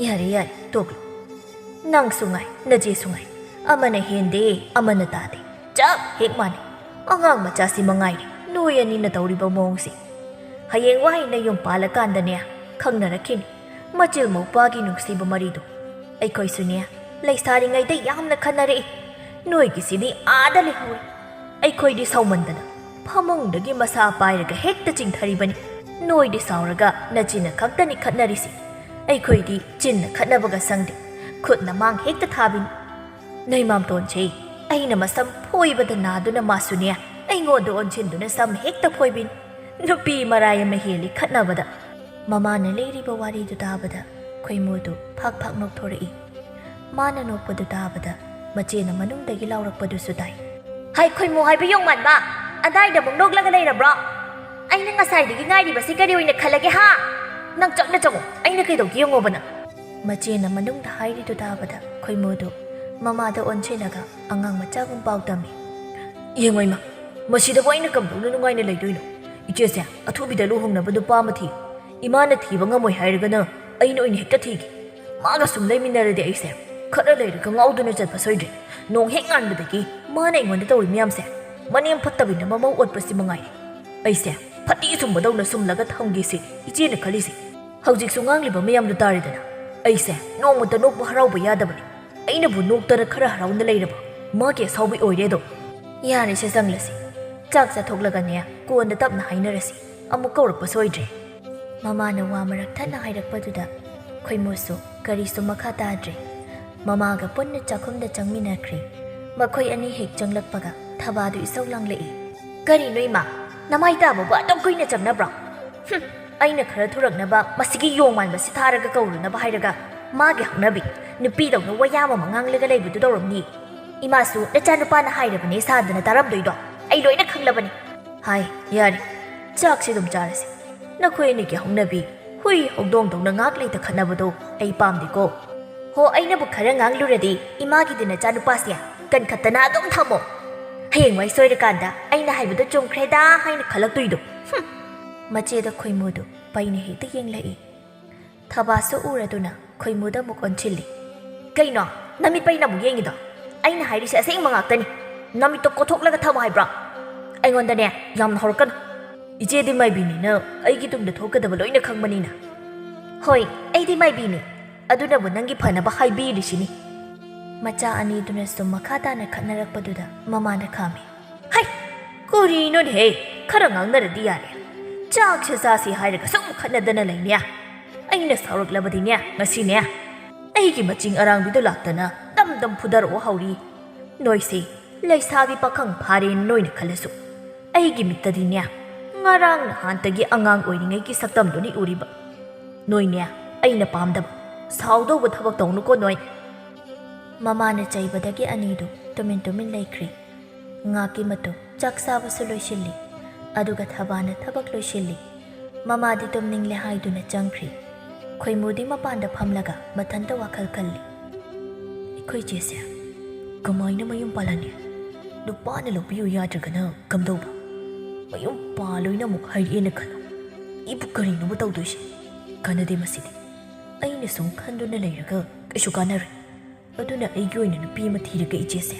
"ꯌꯥꯔꯦ, ꯌꯥꯔꯦ, ꯇꯣꯛꯂꯣ꯫ ꯅꯪꯁꯨ ꯉꯥꯏ, ꯅꯆꯦꯁꯨ ꯉꯥꯏ꯫ ꯑꯃꯅ ꯍꯦꯟꯗꯦ, ꯑꯃꯅ ꯇꯥꯗꯦ꯫ ꯆꯞ ꯍꯦꯛ ꯃꯥꯟꯅꯩ꯫ ꯑꯉꯥꯡ ꯃꯆꯥꯁꯤ ꯃꯉꯥꯏꯔꯦ ꯅꯣꯏ ꯑꯅꯤꯅ ꯇꯧꯔꯤꯕ ꯃꯑꯣꯡꯁꯦ꯫ ꯍꯌꯦꯡꯋꯥꯏ ꯅꯌꯨꯝ ꯄꯥꯜꯂꯀꯥꯟꯗꯅꯦ ꯈꯪꯅꯔꯛꯈꯤꯅꯤ ꯃꯆꯤꯜ ꯃꯧꯄ꯭ꯋꯥꯒꯤ ꯅꯨꯡꯁꯤꯕ ꯃꯔꯤꯗꯣ꯫ ꯑꯩꯈꯣꯏꯁꯨꯅꯦ ꯂꯩꯁꯥꯔꯤꯉꯩꯗ ꯌꯥꯝꯅ ꯈꯟꯅꯔꯛꯏ꯫ ꯅꯣꯏꯒꯤꯁꯤꯗꯤ ꯑꯥꯗ ꯂꯩꯍꯧꯔꯦ꯫ ꯑꯩꯈꯣꯏꯗꯤ ꯁꯥꯎꯃꯟꯗꯅ ꯐꯃꯨꯡꯗꯒꯤ ꯃꯁꯥ ꯄꯥꯏꯔꯒ ꯍꯦꯛꯇ ꯆꯤꯡꯊꯔꯤꯕꯅꯤ꯫ ꯅꯣꯏꯗꯤ ꯁꯥꯎꯔꯒ ꯅꯆꯤꯟꯅ ꯈꯛꯇꯅꯤ ꯈꯠꯅꯔꯤꯁꯤ꯫ ꯑꯩꯈꯣꯏꯗꯤ ꯆꯤꯟꯅ ꯈꯠꯅꯕꯒ ꯁꯪꯗꯦ, ꯈꯨꯠꯅ ꯃꯥꯡ ꯍꯦꯛꯇ ꯊꯥꯕꯤꯅꯤ꯫ ꯅꯩꯃꯥꯝꯇꯣꯟꯁꯦ ꯑꯩꯅ ꯃꯁꯝ ꯐꯣꯏꯕꯗ ꯅꯥꯗꯨꯅ ꯃꯥꯁꯨꯅꯦ ꯑꯩꯉꯣꯟꯗ ꯑꯣꯟꯁꯤꯟꯗꯨꯅ ꯁꯝ ꯍꯦꯛꯇ ꯐꯣꯏꯕꯤꯅꯤ꯫ ꯅꯨꯄꯤ ꯃꯔꯥꯏ ꯑꯃ ꯍꯦꯜꯂꯤ ꯈꯠꯅꯕꯗ꯫" ꯃꯃꯥꯅ ꯂꯤꯔꯤꯕ ꯋꯥꯔꯤꯗꯨ ꯇꯥꯕꯗ ꯈꯣꯏꯃꯨꯗꯨ ꯐꯥꯛ ꯐꯥꯛ ꯅꯣꯛꯊꯣꯔꯛꯏ꯫ ꯃꯥꯅ ꯅꯣꯛꯄꯗꯨ ꯇꯥꯕꯗ ꯃꯆꯦꯅ ꯃꯅꯨꯡꯗꯒꯤ ꯂꯥꯎꯔꯛꯄꯗꯨꯁꯨ ꯇꯥꯏ꯫ "ꯍꯥꯏ ꯈꯣꯏꯃꯨ ꯍꯥꯏꯕ ꯌꯣꯡꯃꯥꯟꯕ! ꯑꯗꯥꯏꯗ ꯑꯃꯨꯛ ꯅꯣꯛꯂꯒ ꯂꯩꯔꯕ꯭ꯔꯣ? ꯑꯩꯅ ꯉꯁꯥꯏꯗꯒꯤ ꯉꯥꯏꯔꯤꯕꯁꯤ ꯀꯔꯤ ꯑꯣꯏꯅ ꯈꯜꯂꯒꯦ ꯍꯥ? ꯅꯪ ꯆꯪꯅ ꯆꯪꯉꯣ, ꯑꯩꯅ ꯀꯩꯗꯧꯒꯦ ꯌꯦꯡꯉꯣꯕ ꯅꯪ꯫" ꯃꯆꯦꯅ ꯃꯅꯨꯡꯗ ꯍꯥꯏꯔꯤꯗꯨ ꯇꯥꯕꯗ ꯈꯣꯏꯃꯨꯗꯨ ꯃꯃꯥꯗ ꯑꯣꯟꯁꯤꯜꯂꯒ ꯑꯉꯥꯡ ꯃꯆꯥꯒꯨꯝ ꯄꯥꯎ ꯇꯝꯃꯤ꯫ "ꯌꯦꯡꯉꯣ ꯏꯃꯥ, ꯃꯁꯤꯗꯕꯨ ꯑꯩꯅ ꯀꯝꯗꯧꯅ ꯅꯨꯡꯉꯥꯏꯅ ꯂꯩꯗꯣꯏꯅꯣ? ꯏꯆꯦꯁꯦ ꯑꯊꯨꯕꯤꯗ ꯂꯨꯍꯣꯡꯅꯕ ꯅꯨꯄꯥ ꯑꯃ ꯊꯤ꯫ ꯏꯃꯥꯅ ꯊꯤꯕ ꯉꯝꯃꯣꯏ ꯍꯥꯏꯔꯒꯅ ꯑꯩꯅ ꯑꯣꯏꯅ ꯍꯦꯛꯇ ꯊꯤꯒꯦ꯫ ꯃꯥꯒ ꯁꯨꯝ ꯂꯩꯃꯤꯟꯅꯔꯗꯤ ꯑꯩꯁꯦ ꯈꯔ ꯂꯩꯔꯒ ꯉꯥꯎꯗꯨꯅ ꯆꯠꯄ ꯁꯣꯏꯗ꯭ꯔꯦ꯫ ꯅꯣꯡ ꯍꯦꯛ ꯉꯥꯟꯕꯗꯒꯤ ꯃꯥꯅ ꯑꯩꯉꯣꯟꯗ ꯇꯧꯔꯤ ꯃꯌꯥꯝꯁꯦ꯫ ꯃꯅꯦꯝ ꯐꯠꯇꯕꯤꯅ ꯃꯃꯧ ꯑꯣꯠꯄꯁꯤ ꯃꯉꯥꯏꯔꯦ꯫ ꯑꯩꯁꯦ ꯐꯗꯤ ꯁꯨꯝꯕꯗꯧꯅ ꯁꯨꯝꯂꯒ ꯊꯝꯒꯦꯁꯤ ꯏꯆꯦꯅ ꯈꯜꯂꯤꯁꯦ꯫ ꯍꯧꯖꯤꯛꯁꯨ ꯉꯥꯡꯂꯤꯕ ꯃꯌꯥꯝꯗꯨ ꯇꯥꯔꯦꯗꯅ꯫ ꯑꯩꯁꯦ ꯅꯣꯡꯃꯇ ꯅꯣꯛꯄ ꯍꯔꯥꯎꯕ ꯌꯥꯗꯕꯅꯤ꯫ ꯑꯩꯅꯕꯨ ꯅꯣꯛꯇꯅ ꯈꯔ ꯍꯔꯥꯎꯅ ꯂꯩꯔꯕ ꯃꯥꯒꯤ ꯑꯁꯥꯎꯕꯤ ꯑꯣꯏꯔꯦ ꯑꯗꯣ꯫ ꯌꯥꯔꯦꯁꯦ, ꯆꯪꯂꯁꯤ꯫ ꯆꯥꯛ ꯆꯥꯊꯣꯛꯂꯒꯅꯦ, ꯀꯣꯟꯅ ꯇꯞꯅ ꯍꯥꯏꯅꯔꯁꯤ꯫ ꯑꯃꯨꯛ ꯀꯧꯔꯛꯄ ꯁꯣꯏꯗ꯭ꯔꯦ꯫ ꯃꯃꯥꯅ ꯋꯥ ꯃꯔꯛ ꯊꯠꯅ ꯍꯥꯏꯔꯛꯄꯗꯨꯗ ꯈꯣꯏꯃꯨꯁꯨ ꯀꯔꯤꯁꯨ ꯃꯈꯥ ꯇꯥꯗ꯭ꯔꯦ꯫ ꯃꯃꯥꯒ ꯄꯨꯟꯅ ꯆꯥꯛꯈꯨꯝꯗ ꯆꯪꯃꯤꯟꯅꯈ꯭ꯔꯦ꯫ ꯃꯈꯣꯏ ꯑꯅꯤ ꯍꯦꯛ ꯆꯪꯂꯛꯄꯒ ꯊꯕꯥꯗꯨ ꯏꯁꯧ ꯂꯥꯡꯂꯛꯏ꯫ "ꯀꯔꯤꯅꯣ ꯏꯃꯥ? ꯅꯃꯥꯏ ꯇꯥꯕꯕꯨ ꯑꯗꯨꯝ ꯀꯨꯏꯅ ꯆꯪꯅꯕ꯭ꯔꯣ? ꯍꯨꯝ, ꯑꯩꯅ ꯈꯔ ꯊꯨꯔꯛꯅꯕ ꯃꯁꯤꯒꯤ ꯌꯣꯡ ꯃꯥꯟꯕꯁꯤ ꯊꯥꯔꯒ ꯀꯧꯔꯨꯅꯕ ꯍꯥꯏꯔꯒ ꯃꯥꯒꯤ ꯍꯧꯅꯕꯤ, ꯅꯨꯄꯤꯗꯧꯅ ꯋꯥꯌꯥꯝ ꯑꯃ ꯉꯥꯡꯂꯒ ꯂꯩꯕꯗꯨ ꯇꯧꯔꯝꯅꯤ꯫ ꯏꯃꯥꯁꯨ ꯅꯆꯥꯅꯨꯄꯥꯅ ꯍꯥꯏꯔꯕꯅꯦ ꯁꯥꯗꯅ ꯇꯥꯔꯝꯗꯣꯏꯗꯣ꯫ ꯑꯩ ꯂꯣꯏꯅ ꯈꯪꯂꯕꯅꯤ꯫ ꯍꯥꯏ, ꯌꯥꯔꯦ, ꯆꯥꯛꯁꯤ ꯑꯗꯨꯝ ꯆꯥꯔꯁꯤ꯫ ꯅꯈꯣꯏ ꯑꯅꯤꯒꯤ ꯍꯧꯅꯕꯤ ꯍꯨꯏ ꯍꯧꯗꯣꯡꯗꯧꯅ ꯉꯥꯛ ꯂꯩꯇ ꯈꯠꯅꯕꯗꯣ ꯑꯩ ꯄꯥꯝꯗꯦꯀꯣ꯫ ꯍꯣ, ꯑꯩꯅꯕꯨ ꯈꯔ ꯉꯥꯡꯂꯨꯔꯗꯤ ꯏꯃꯥꯒꯤꯗꯤ ꯅꯆꯥꯅꯨꯄꯥꯁꯦ ꯀꯟꯈꯠꯇꯅ ꯑꯗꯨꯝ ꯊꯝꯃꯣ꯫ ꯍꯌꯦꯡꯋꯥꯏ ꯁꯣꯏꯔꯀꯥꯟꯗ ꯑꯩꯅ ꯍꯥꯏꯕꯗꯣ ꯆꯨꯝꯈ꯭ꯔꯦꯗ ꯍꯥꯏꯅ ꯈꯜꯂꯛꯇꯣꯏꯗꯣ꯫ ꯍꯨꯝ꯫ ꯃꯆꯦꯗ ꯈꯣꯏꯃꯨꯗꯨ ꯄꯩꯅ ꯍꯦꯛꯇ ꯌꯦꯡꯂꯛꯏ꯫ ꯊꯕꯥꯁꯨ ꯎꯔꯗꯨꯅ ꯈꯣꯏꯃꯨꯗ ꯑꯃꯨꯛ ꯑꯣꯟꯁꯤꯜꯂꯤ꯫ "ꯀꯩꯅꯣ? ꯅꯃꯤꯠ ꯄꯩꯅ ꯑꯃꯨꯛ ꯌꯦꯡꯉꯤꯗꯣ? ꯑꯩꯅ ꯍꯥꯏꯔꯤꯁꯦ ꯑꯁꯦꯡꯕ ꯉꯥꯛꯇꯅꯤ꯫ ꯅꯃꯤꯠꯇꯣ ꯀꯣꯊꯣꯛꯂꯒ ꯊꯝꯃꯣ ꯍꯥꯏꯕ꯭ꯔꯣ? ꯑꯩꯉꯣꯟꯗꯅꯦ ꯌꯥꯝꯅ ꯍꯧꯔꯛꯀꯅꯨ꯫ ꯏꯆꯦꯗꯤ ꯃꯥꯏꯕꯤꯅꯤꯅ ꯑꯩꯒꯤ ꯇꯨꯡꯗ ꯊꯣꯛꯀꯗꯕ ꯂꯣꯏꯅ ꯈꯪꯕꯅꯤꯅ꯫" "ꯍꯣꯏ, ꯑꯩꯗꯤ ꯃꯥꯏꯕꯤꯅꯤ꯫ ꯑꯗꯨꯅꯕꯨ ꯅꯪꯒꯤ ꯐꯅꯕ ꯍꯥꯏꯕꯤꯔꯤꯁꯤꯅꯤ꯫" ꯃꯆꯥ ꯑꯅꯤꯗꯨꯅꯁꯨ ꯃꯈꯥ ꯇꯥꯅ ꯈꯠꯅꯔꯛꯄꯗꯨꯗ ꯃꯃꯥꯅ ꯈꯥꯝꯃꯤ꯫ "ꯍꯩ! ꯀꯔꯤꯅꯣꯅꯦꯍꯦ? ꯈꯔ ꯉꯥꯡꯅꯔꯗꯤ ꯌꯥꯔꯦ꯫ ꯆꯥꯛꯁꯦ ꯆꯥꯁꯤ ꯍꯥꯏꯔꯒ ꯁꯨꯝ ꯈꯠꯅꯗꯅ ꯂꯩꯅꯦ꯫ ꯑꯩꯅ ꯁꯥꯎꯔꯛꯂꯕꯗꯤꯅꯦ, ꯉꯁꯤꯅꯦ ꯑꯩꯒꯤ ꯃꯆꯤꯡ ꯑꯔꯥꯡꯕꯤꯗꯣ ꯂꯥꯛꯇꯅ ꯗꯝ ꯗꯝ ꯐꯨꯗꯔꯛꯑꯣ ꯍꯧꯔꯤ꯫ ꯅꯣꯏꯁꯦ ꯂꯩꯁꯥꯕꯤ ꯄꯥꯈꯪ ꯐꯥꯔꯦ ꯅꯣꯏꯅ ꯈꯜꯂꯁꯨ, ꯑꯩꯒꯤ ꯃꯤꯠꯇꯗꯤꯅꯦ ꯉꯔꯥꯡ ꯅꯍꯥꯟꯇꯒꯤ ꯑꯉꯥꯡ ꯑꯣꯏꯔꯤꯉꯩꯒꯤ ꯁꯛꯇꯝꯗꯨꯅꯤ ꯎꯔꯤꯕ꯫ ꯅꯣꯏꯅꯦ ꯑꯩꯅ ꯄꯥꯝꯗꯕ, ꯁꯥꯎꯗꯧꯕ ꯊꯕꯛ ꯇꯧꯅꯨꯀꯣ ꯅꯣꯏ꯫" ꯃꯃꯥꯅ ꯆꯩꯕꯗꯒꯤ ꯑꯅꯤꯗꯨ ꯇꯨꯃꯤꯟ ꯇꯨꯃꯤꯟ ꯂꯩꯈ꯭ꯔꯦ꯫ ꯉꯥꯛꯀꯤ ꯃꯇꯨꯡ ꯆꯥꯛ ꯆꯥꯕꯁꯨ ꯂꯣꯏꯁꯤꯜꯂꯤ, ꯑꯗꯨꯒ ꯊꯕꯥꯅ ꯊꯕꯛ ꯂꯣꯏꯁꯤꯜꯂꯤ꯫ ꯃꯃꯥꯗꯤ ꯇꯨꯝꯅꯤꯡꯂꯦ ꯍꯥꯏꯗꯨꯅ ꯆꯪꯈ꯭ꯔꯤ꯫ ꯈꯣꯏꯃꯨꯗꯤ ꯃꯄꯥꯟꯗ ꯐꯝꯂꯒ ꯃꯊꯟꯇ ꯋꯥꯈꯜ ꯈꯜꯂꯤ꯫ "ꯑꯩꯈꯣꯏ ꯆꯦꯁꯦ ꯀꯃꯥꯏꯅ ꯃꯌꯨꯝ ꯄꯥꯜꯍꯟꯅꯤ? ꯅꯨꯄꯥꯅ ꯂꯧꯕꯤꯌꯨ ꯌꯥꯗ꯭ꯔꯒꯅ ꯀꯝꯗꯧꯕ? ꯃꯌꯨꯝ ꯄꯥꯜꯂꯣꯏꯅ ꯑꯃꯨꯛ ꯍꯥꯏꯔꯛꯑꯦꯅ ꯈꯜꯂꯣ꯫ ꯑꯩꯕꯨ ꯀꯔꯤꯅꯣꯕ ꯇꯧꯗꯣꯏꯁꯦ? ꯀꯥꯟꯅꯗꯦ ꯃꯁꯤꯗꯤ꯫ ꯑꯩꯅ ꯁꯨꯝ ꯈꯟꯗꯨꯅ ꯂꯩꯔꯒ ꯀꯩꯁꯨ ꯀꯥꯟꯅꯔꯣꯏ꯫ ꯑꯗꯨꯅ ꯑꯩꯒꯤ ꯑꯣꯏꯅ ꯅꯨꯄꯤ ꯑꯃ ꯊꯤꯔꯒ ꯏꯆꯦꯁꯦ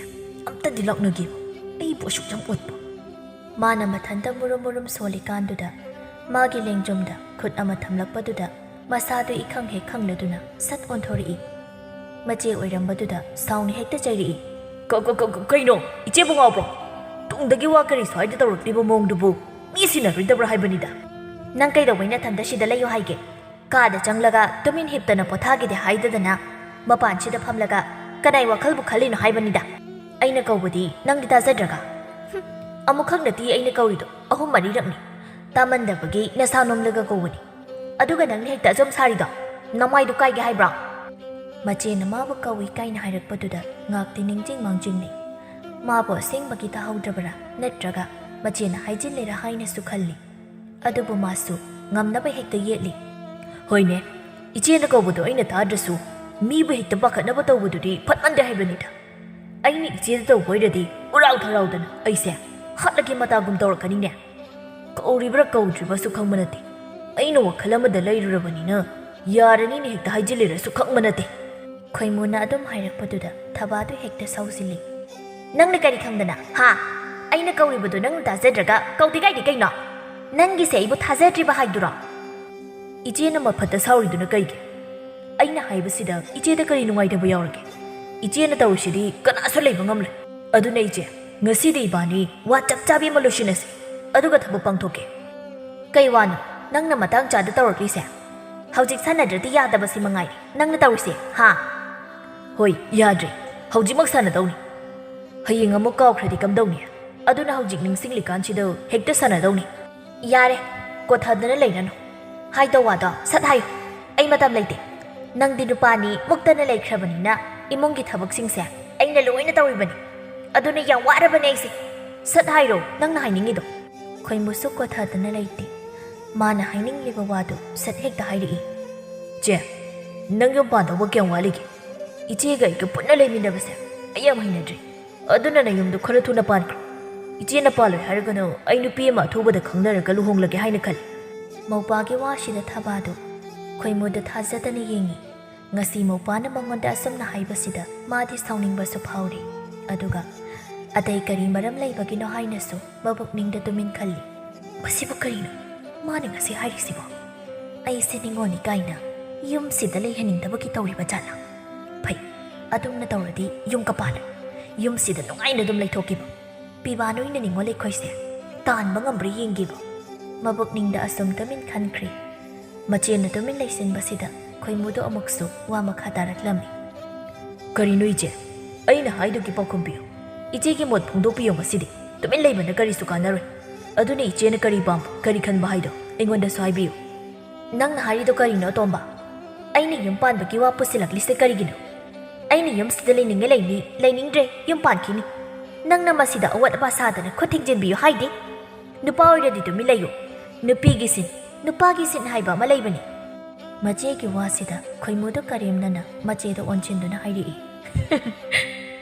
ꯑꯝꯇꯗꯤ ꯂꯥꯛꯅꯒꯦꯕ꯫ ꯑꯩ ꯑꯁꯨꯛ ꯌꯥꯝ ꯑꯣꯠꯄ꯫ ꯃꯥꯅ ꯃꯊꯟꯇ ꯃꯨꯔꯨꯝ ꯃꯨꯔꯨꯝ ꯁꯣꯜꯂꯤꯀꯥꯟꯗꯨꯗ ꯃꯥꯒꯤ ꯂꯦꯡꯖꯨꯝꯗ ꯈꯨꯠ ꯑꯃ ꯊꯝꯂꯛꯄꯗꯨꯗ ꯃꯁꯥꯗꯨ ꯏꯈꯪ ꯍꯦꯛ ꯈꯪꯂꯗꯨꯅ ꯁꯠ ꯑꯣꯟꯊꯣꯔꯛꯏ꯫ ꯃꯆꯦ ꯑꯣꯏꯔꯝꯕꯗꯨꯗ ꯁꯥꯎꯅ ꯍꯦꯛꯇ ꯆꯩꯔꯛꯏ꯫ "ꯀ-, ꯀ-, ꯀ-, ꯀ-, ꯀꯩꯅꯣ? ꯏꯆꯦꯕꯨ ꯉꯥꯎꯕ꯭ꯔꯣ? ꯇꯨꯡꯗꯒꯤ ꯋꯥ ꯀꯔꯤ ꯁ꯭ꯋꯥꯏꯗ ꯇꯧꯔꯛꯂꯤꯕ ꯃꯑꯣꯡꯗꯨꯕꯨ ꯃꯤ ꯁꯤꯟꯅꯔꯣꯏꯗꯕ꯭ꯔꯥ ꯍꯥꯏꯕꯅꯤꯗ?" "ꯅꯪ ꯀꯩꯗꯧꯕꯩ ꯅꯊꯟꯇ ꯁꯤꯗ ꯂꯩꯌꯨ ꯍꯥꯏꯒꯦ? ꯀꯥꯗ ꯆꯪꯂꯒ ꯇꯨꯃꯤꯟ ꯍꯤꯞꯇꯅ ꯄꯣꯊꯥꯒꯦꯗꯤ ꯍꯥꯏꯗꯗꯅ ꯃꯄꯥꯟꯁꯤꯗ ꯐꯝꯂꯒ ꯀꯅꯥꯏ ꯋꯥꯈꯜꯕꯨ ꯈꯜꯂꯤꯅꯣ ꯍꯥꯏꯕꯅꯤꯗ꯫ ꯑꯩꯅ ꯀꯧꯕꯗꯤ ꯅꯪꯗꯤ ꯇꯥꯖꯗ꯭ꯔꯒ?" "ꯍꯨꯝ, ꯑꯃꯨꯛꯈꯛ ꯅꯠꯇꯦ ꯑꯩꯅ ꯀꯧꯔꯤꯗꯣ, ꯑꯍꯨꯝ ꯃꯔꯤꯔꯛꯅꯤ꯫ ꯇꯥꯃꯟꯗꯕꯒꯤ ꯅꯁꯥ ꯅꯣꯝꯂꯒ ꯀꯧꯕꯅꯤ꯫ ꯑꯗꯨꯒ ꯅꯪꯅ ꯍꯦꯛꯇ ꯑꯆꯨꯝ ꯁꯥꯔꯤꯗꯣ, ꯅꯃꯥꯏꯗꯨ ꯀꯥꯏꯒꯦ ꯍꯥꯏꯕ꯭ꯔꯣ?" ꯃꯆꯦꯅ ꯃꯥꯕꯨ ꯀꯧꯏ ꯀꯥꯏꯅ ꯍꯥꯏꯔꯛꯄꯗꯨꯗ ꯉꯥꯛꯇꯤ ꯅꯤꯡꯖꯤꯡ ꯃꯥꯡꯖꯤꯡꯅꯩ꯫ ꯃꯥꯕꯨ ꯑꯁꯦꯡꯕꯒꯤ ꯇꯥꯍꯧꯗ꯭ꯔꯕꯔꯥ ꯅꯠꯇ꯭ꯔꯒ ꯃꯆꯦꯅ ꯍꯥꯏꯖꯤꯜꯂꯤꯔꯥ ꯍꯥꯏꯅꯁꯨ ꯈꯜꯂꯤ꯫ ꯑꯗꯨꯕꯨ ꯃꯥꯁꯨ ꯉꯝꯅꯕ ꯍꯦꯛꯇ ꯌꯦꯠꯂꯤ꯫ "ꯍꯣꯏꯅꯦ, ꯏꯆꯦꯅ ꯀꯧꯕꯗꯣ ꯑꯩꯅ ꯇꯥꯗ꯭ꯔꯁꯨ ꯃꯤꯕꯨ ꯍꯦꯛꯇ ꯄꯥꯈꯠꯅꯕ ꯇꯧꯕꯗꯨꯗꯤ ꯐꯠꯃꯟꯗꯦ ꯍꯥꯏꯕꯅꯤꯗ꯫ ꯑꯩꯅ ꯏꯆꯦꯗ ꯇꯧꯕ ꯑꯣꯏꯔꯗꯤ ꯎꯔꯥꯎ ꯊꯔꯥꯎꯗꯅ ꯑꯩꯁꯦ ꯍꯥꯠꯂꯒꯦ ꯃꯇꯥꯒꯨꯝ ꯇꯧꯔꯛꯀꯅꯤꯅꯦ꯫ ꯀꯧꯔꯤꯕ꯭ꯔꯥ ꯀꯧꯗ꯭ꯔꯤꯕ꯭ꯔꯥꯁꯨ ꯈꯪꯕ ꯅꯠꯇꯦ꯫ ꯑꯩꯅ ꯋꯥꯈꯜ ꯑꯃꯗ ꯂꯩꯔꯨꯔꯕꯅꯤꯅ ꯌꯥꯔꯅꯤꯅ ꯍꯦꯛꯇ ꯍꯥꯏꯖꯤꯜꯂꯤꯔꯁꯨ ꯈꯪꯕ ꯅꯠꯇꯦ꯫" ꯈꯣꯏꯃꯨꯅ ꯑꯗꯨꯝ ꯍꯥꯏꯔꯛꯄꯗꯨꯗ ꯊꯕꯥꯗꯨ ꯍꯦꯛꯇ ꯁꯥꯎꯖꯤꯜꯂꯤ꯫ "ꯅꯪꯅ ꯀꯔꯤ ꯈꯪꯗꯅ, ꯍꯥ? ꯑꯩꯅ ꯀꯧꯔꯤꯕꯗꯨ ꯅꯪꯅ ꯇꯥꯖꯗ꯭ꯔꯒ ꯀꯧꯗꯦ ꯀꯥꯏꯗꯤ ꯀꯩꯅꯣ? ꯅꯪꯒꯤꯁꯦ ꯑꯩꯕꯨ ꯊꯥꯖꯗ꯭ꯔꯤꯕ ꯍꯥꯏꯗꯨꯔꯣ?" "ꯏꯆꯦꯅ ꯃꯐꯠꯇ ꯁꯥꯎꯔꯤꯗꯨꯅ ꯀꯩꯒꯤ? ꯑꯩꯅ ꯍꯥꯏꯕꯁꯤꯗ ꯏꯆꯦꯗ ꯀꯔꯤ ꯅꯨꯡꯉꯥꯏꯇꯕ ꯌꯥꯎꯔꯒꯦ? ꯏꯆꯦꯅ ꯇꯧꯔꯤꯁꯤꯗꯤ ꯀꯅꯥꯁꯨ ꯂꯩꯕ ꯉꯝꯂꯣꯏ꯫ ꯑꯗꯨꯅ ꯏꯆꯦ, ꯉꯁꯤꯗꯤ ꯏꯕꯥꯅꯤ ꯋꯥ ꯆꯞ ꯆꯥꯕꯤ ꯑꯃ ꯂꯣꯏꯁꯤꯟꯅꯁꯤ, ꯑꯗꯨꯒ ꯊꯕꯛ ꯄꯥꯡꯊꯣꯛꯀꯦ꯫" "ꯀꯩ ꯋꯥꯅꯣ ꯅꯪꯅ ꯃꯇꯥꯡ ꯆꯥꯗ ꯇꯧꯔꯛꯂꯤꯁꯦ? ꯍꯧꯖꯤꯛ ꯁꯥꯟꯅꯗ꯭ꯔꯗꯤ ꯌꯥꯗꯕꯁꯤ ꯃꯉꯥꯏꯔꯦ ꯅꯪꯅ ꯇꯧꯔꯤꯁꯦ, ꯍꯥ?" "ꯍꯣꯏ, ꯌꯥꯗ꯭ꯔꯦ꯫ ꯍꯧꯖꯤꯛꯃꯛ ꯁꯥꯟꯅꯗꯧꯅꯤ꯫ ꯍꯌꯦꯡ ꯑꯃꯨꯛ ꯀꯥꯎꯈ꯭ꯔꯗꯤ ꯀꯝꯗꯧꯅꯤ? ꯑꯗꯨꯅ ꯍꯧꯖꯤꯛ ꯅꯤꯡꯁꯤꯡꯂꯤꯀꯥꯟꯁꯤꯗ ꯍꯦꯛꯇ ꯁꯥꯟꯅꯗꯧꯅꯤ꯫" "ꯌꯥꯔꯦ, ꯀꯣꯊꯗꯅ ꯂꯩꯔꯅꯨ꯫ ꯍꯥꯏꯗꯧ ꯋꯥꯗꯣ ꯁꯠ ꯍꯥꯏꯌꯨ꯫ ꯑꯩ ꯃꯇꯝ ꯂꯩꯇꯦ꯫ ꯅꯪꯗꯤ ꯅꯨꯄꯥꯅꯤ ꯃꯨꯛꯇꯅ ꯂꯩꯈ꯭ꯔꯕꯅꯤꯅ ꯏꯃꯨꯡꯒꯤ ꯊꯕꯛꯁꯤꯡꯁꯦ ꯑꯩꯅ ꯂꯣꯏꯅ ꯇꯧꯔꯤꯕꯅꯤ꯫ ꯑꯗꯨꯅ ꯌꯥꯝ ꯋꯥꯔꯕꯅꯦ ꯑꯩꯁꯦ꯫ ꯁꯠ ꯍꯥꯏꯔꯣ ꯅꯪꯅ ꯍꯥꯏꯅꯤꯡꯉꯤꯗꯣ꯫" ꯈꯣꯏꯃꯨꯁꯨ ꯀꯣꯊꯗꯅ ꯂꯩꯇꯦ꯫ ꯃꯥꯅ ꯍꯥꯏꯅꯤꯡꯂꯤꯕ ꯋꯥꯗꯨ ꯁꯠ ꯍꯦꯛꯇ ꯍꯥꯏꯔꯛꯏ꯫ "ꯆꯦ, ꯅꯪ ꯌꯨꯝ ꯄꯥꯟꯗꯧꯕ ꯀꯌꯥꯝ ꯋꯥꯠꯂꯤꯒꯦ? ꯏꯆꯦꯒ ꯑꯩꯒ ꯄꯨꯟꯅ ꯂꯩꯃꯤꯟꯅꯕꯁꯦ ꯑꯩ ꯌꯥꯝ ꯍꯩꯅꯗ꯭ꯔꯦ꯫ ꯑꯗꯨꯅ ꯅꯌꯨꯝꯗꯣ ꯈꯔ ꯊꯨꯅ ꯄꯥꯟꯈ꯭ꯔꯣ꯫ ꯏꯆꯦꯅ ꯄꯥꯜꯂꯣꯏ ꯍꯥꯏꯔꯒꯅ ꯑꯩ ꯅꯨꯄꯤ ꯑꯃ ꯑꯊꯨꯕꯗ ꯈꯪꯅꯔꯒ ꯂꯨꯍꯣꯡꯂꯒꯦ ꯍꯥꯏꯅ ꯈꯜꯂꯤ꯫" ꯃꯧꯄꯥꯒꯤ ꯋꯥꯁꯤꯗ ꯊꯕꯥꯗꯨ ꯈꯣꯏꯃꯨꯗ ꯊꯥꯖꯗꯅ ꯌꯦꯡꯉꯤ꯫ ꯉꯁꯤ ꯃꯧꯄꯥꯅ ꯃꯉꯣꯟꯗ ꯑꯁꯨꯝꯅ ꯍꯥꯏꯕꯁꯤꯗ ꯃꯥꯗꯤ ꯁꯥꯎꯅꯤꯡꯕꯁꯨ ꯐꯥꯎꯔꯤ꯫ ꯑꯗꯨꯒ ꯑꯇꯩ ꯀꯔꯤ ꯃꯔꯝ ꯂꯩꯕꯒꯤꯅꯣ ꯍꯥꯏꯅꯁꯨ ꯃꯕꯨꯛꯅꯤꯡꯗ ꯇꯨꯃꯤꯟ ꯈꯜꯂꯤ꯫ "ꯃꯁꯤꯕꯨ ꯀꯔꯤꯅꯣ ꯃꯥꯅ ꯉꯁꯤ ꯍꯥꯏꯔꯤꯁꯤꯕꯣ? ꯑꯩꯁꯦ ꯅꯤꯉꯣꯜꯅꯤ ꯀꯥꯏꯅ ꯌꯨꯝꯁꯤꯗ ꯂꯩꯍꯟꯅꯤꯡꯗꯕꯒꯤ ꯇꯧꯔꯤꯕ ꯖꯥꯠꯂꯥ? ꯐꯩ, ꯑꯗꯨꯝꯅ ꯇꯧꯔꯗꯤ ꯌꯨꯝ ꯀꯄꯥꯜꯂ ꯌꯨꯝꯁꯤꯗ ꯅꯨꯡꯉꯥꯏꯅ ꯑꯗꯨꯝ ꯂꯩꯊꯣꯛꯀꯦꯕ꯫ ꯄꯤꯕꯥ ꯅꯣꯏꯅ ꯅꯤꯉꯣꯜ ꯑꯩꯈꯣꯏꯁꯦ ꯇꯥꯟꯕ ꯉꯝꯕ꯭ꯔꯥ ꯌꯦꯡꯒꯦꯕ"꯫ ꯃꯕꯨꯛꯅꯤꯡꯗ ꯑꯁꯨꯝ ꯇꯨꯃꯤꯟ ꯈꯟꯈ꯭ꯔꯤ꯫ ꯃꯆꯦꯅ ꯇꯨꯃꯤꯟ ꯂꯩꯁꯤꯟꯕꯁꯤꯗ ꯈꯣꯏꯃꯨꯗꯣ ꯑꯃꯨꯛꯁꯨ ꯋꯥ ꯃꯈꯥ ꯇꯥꯔꯛꯂꯝꯃꯤ꯫ "ꯀꯔꯤꯅꯣ ꯏꯆꯦ? ꯑꯩꯅ ꯍꯥꯏꯗꯨꯒꯤ ꯄꯥꯎꯈꯨꯝ ꯄꯤꯌꯨ꯫ ꯏꯆꯦꯒꯤ ꯃꯣꯠ ꯐꯣꯡꯗꯣꯛꯄꯤꯌꯨ ꯉꯁꯤꯗꯤ꯫ ꯇꯨꯃꯤꯟ ꯂꯩꯕꯅ ꯀꯔꯤꯁꯨ ꯀꯥꯟꯅꯔꯣꯏ꯫ ꯑꯗꯨꯅ ꯏꯆꯦꯅ ꯀꯔꯤ ꯄꯥꯝꯕ, ꯀꯔꯤ ꯈꯟꯕ ꯍꯥꯏꯗꯣ ꯑꯩꯉꯣꯟꯗꯁꯨ ꯍꯥꯏꯕꯤꯌꯨ"꯫ "ꯅꯪꯅ ꯍꯥꯏꯔꯤꯗꯣ ꯀꯔꯤꯅꯣ, ꯑꯇꯣꯝꯕ? ꯑꯩꯅ ꯌꯨꯝ ꯄꯥꯟꯕꯒꯤ ꯋꯥ ꯄꯨꯁꯤꯜꯂꯛꯂꯤꯁꯦ ꯀꯔꯤꯒꯤꯅꯣ? ꯑꯩꯅ ꯌꯨꯝꯁꯤꯗ ꯂꯩꯅꯤꯡꯉꯦ ꯂꯩꯅꯤ, ꯂꯩꯅꯤꯡꯗ꯭ꯔꯦ ꯌꯨꯝ ꯄꯥꯟꯈꯤꯅꯤ꯫ ꯅꯪꯅ ꯃꯁꯤꯗ ꯑꯋꯥꯠ ꯑꯄꯥ ꯁꯥꯗꯅ ꯈꯨꯠ ꯊꯤꯡꯖꯤꯟꯕꯤꯌꯨ ꯍꯥꯏꯗꯦ꯫ ꯅꯨꯄꯥ ꯑꯣꯏꯔꯗꯤ ꯇꯨꯃꯤꯟ ꯂꯩꯌꯨ꯫ ꯅꯨꯄꯤꯒꯤ ꯁꯤꯟ, ꯅꯨꯄꯥꯒꯤ ꯁꯤꯟ ꯍꯥꯏꯕ ꯑꯃ ꯂꯩꯕꯅꯤ"꯫ ꯃꯆꯦꯒꯤ ꯋꯥꯁꯤꯗ ꯈꯣꯏꯃꯨꯗꯣ ꯀꯔꯦꯝꯅꯅ ꯃꯆꯦꯗ ꯑꯣꯟꯁꯤꯟꯗꯨꯅ ꯍꯥꯏꯔꯛꯏ꯫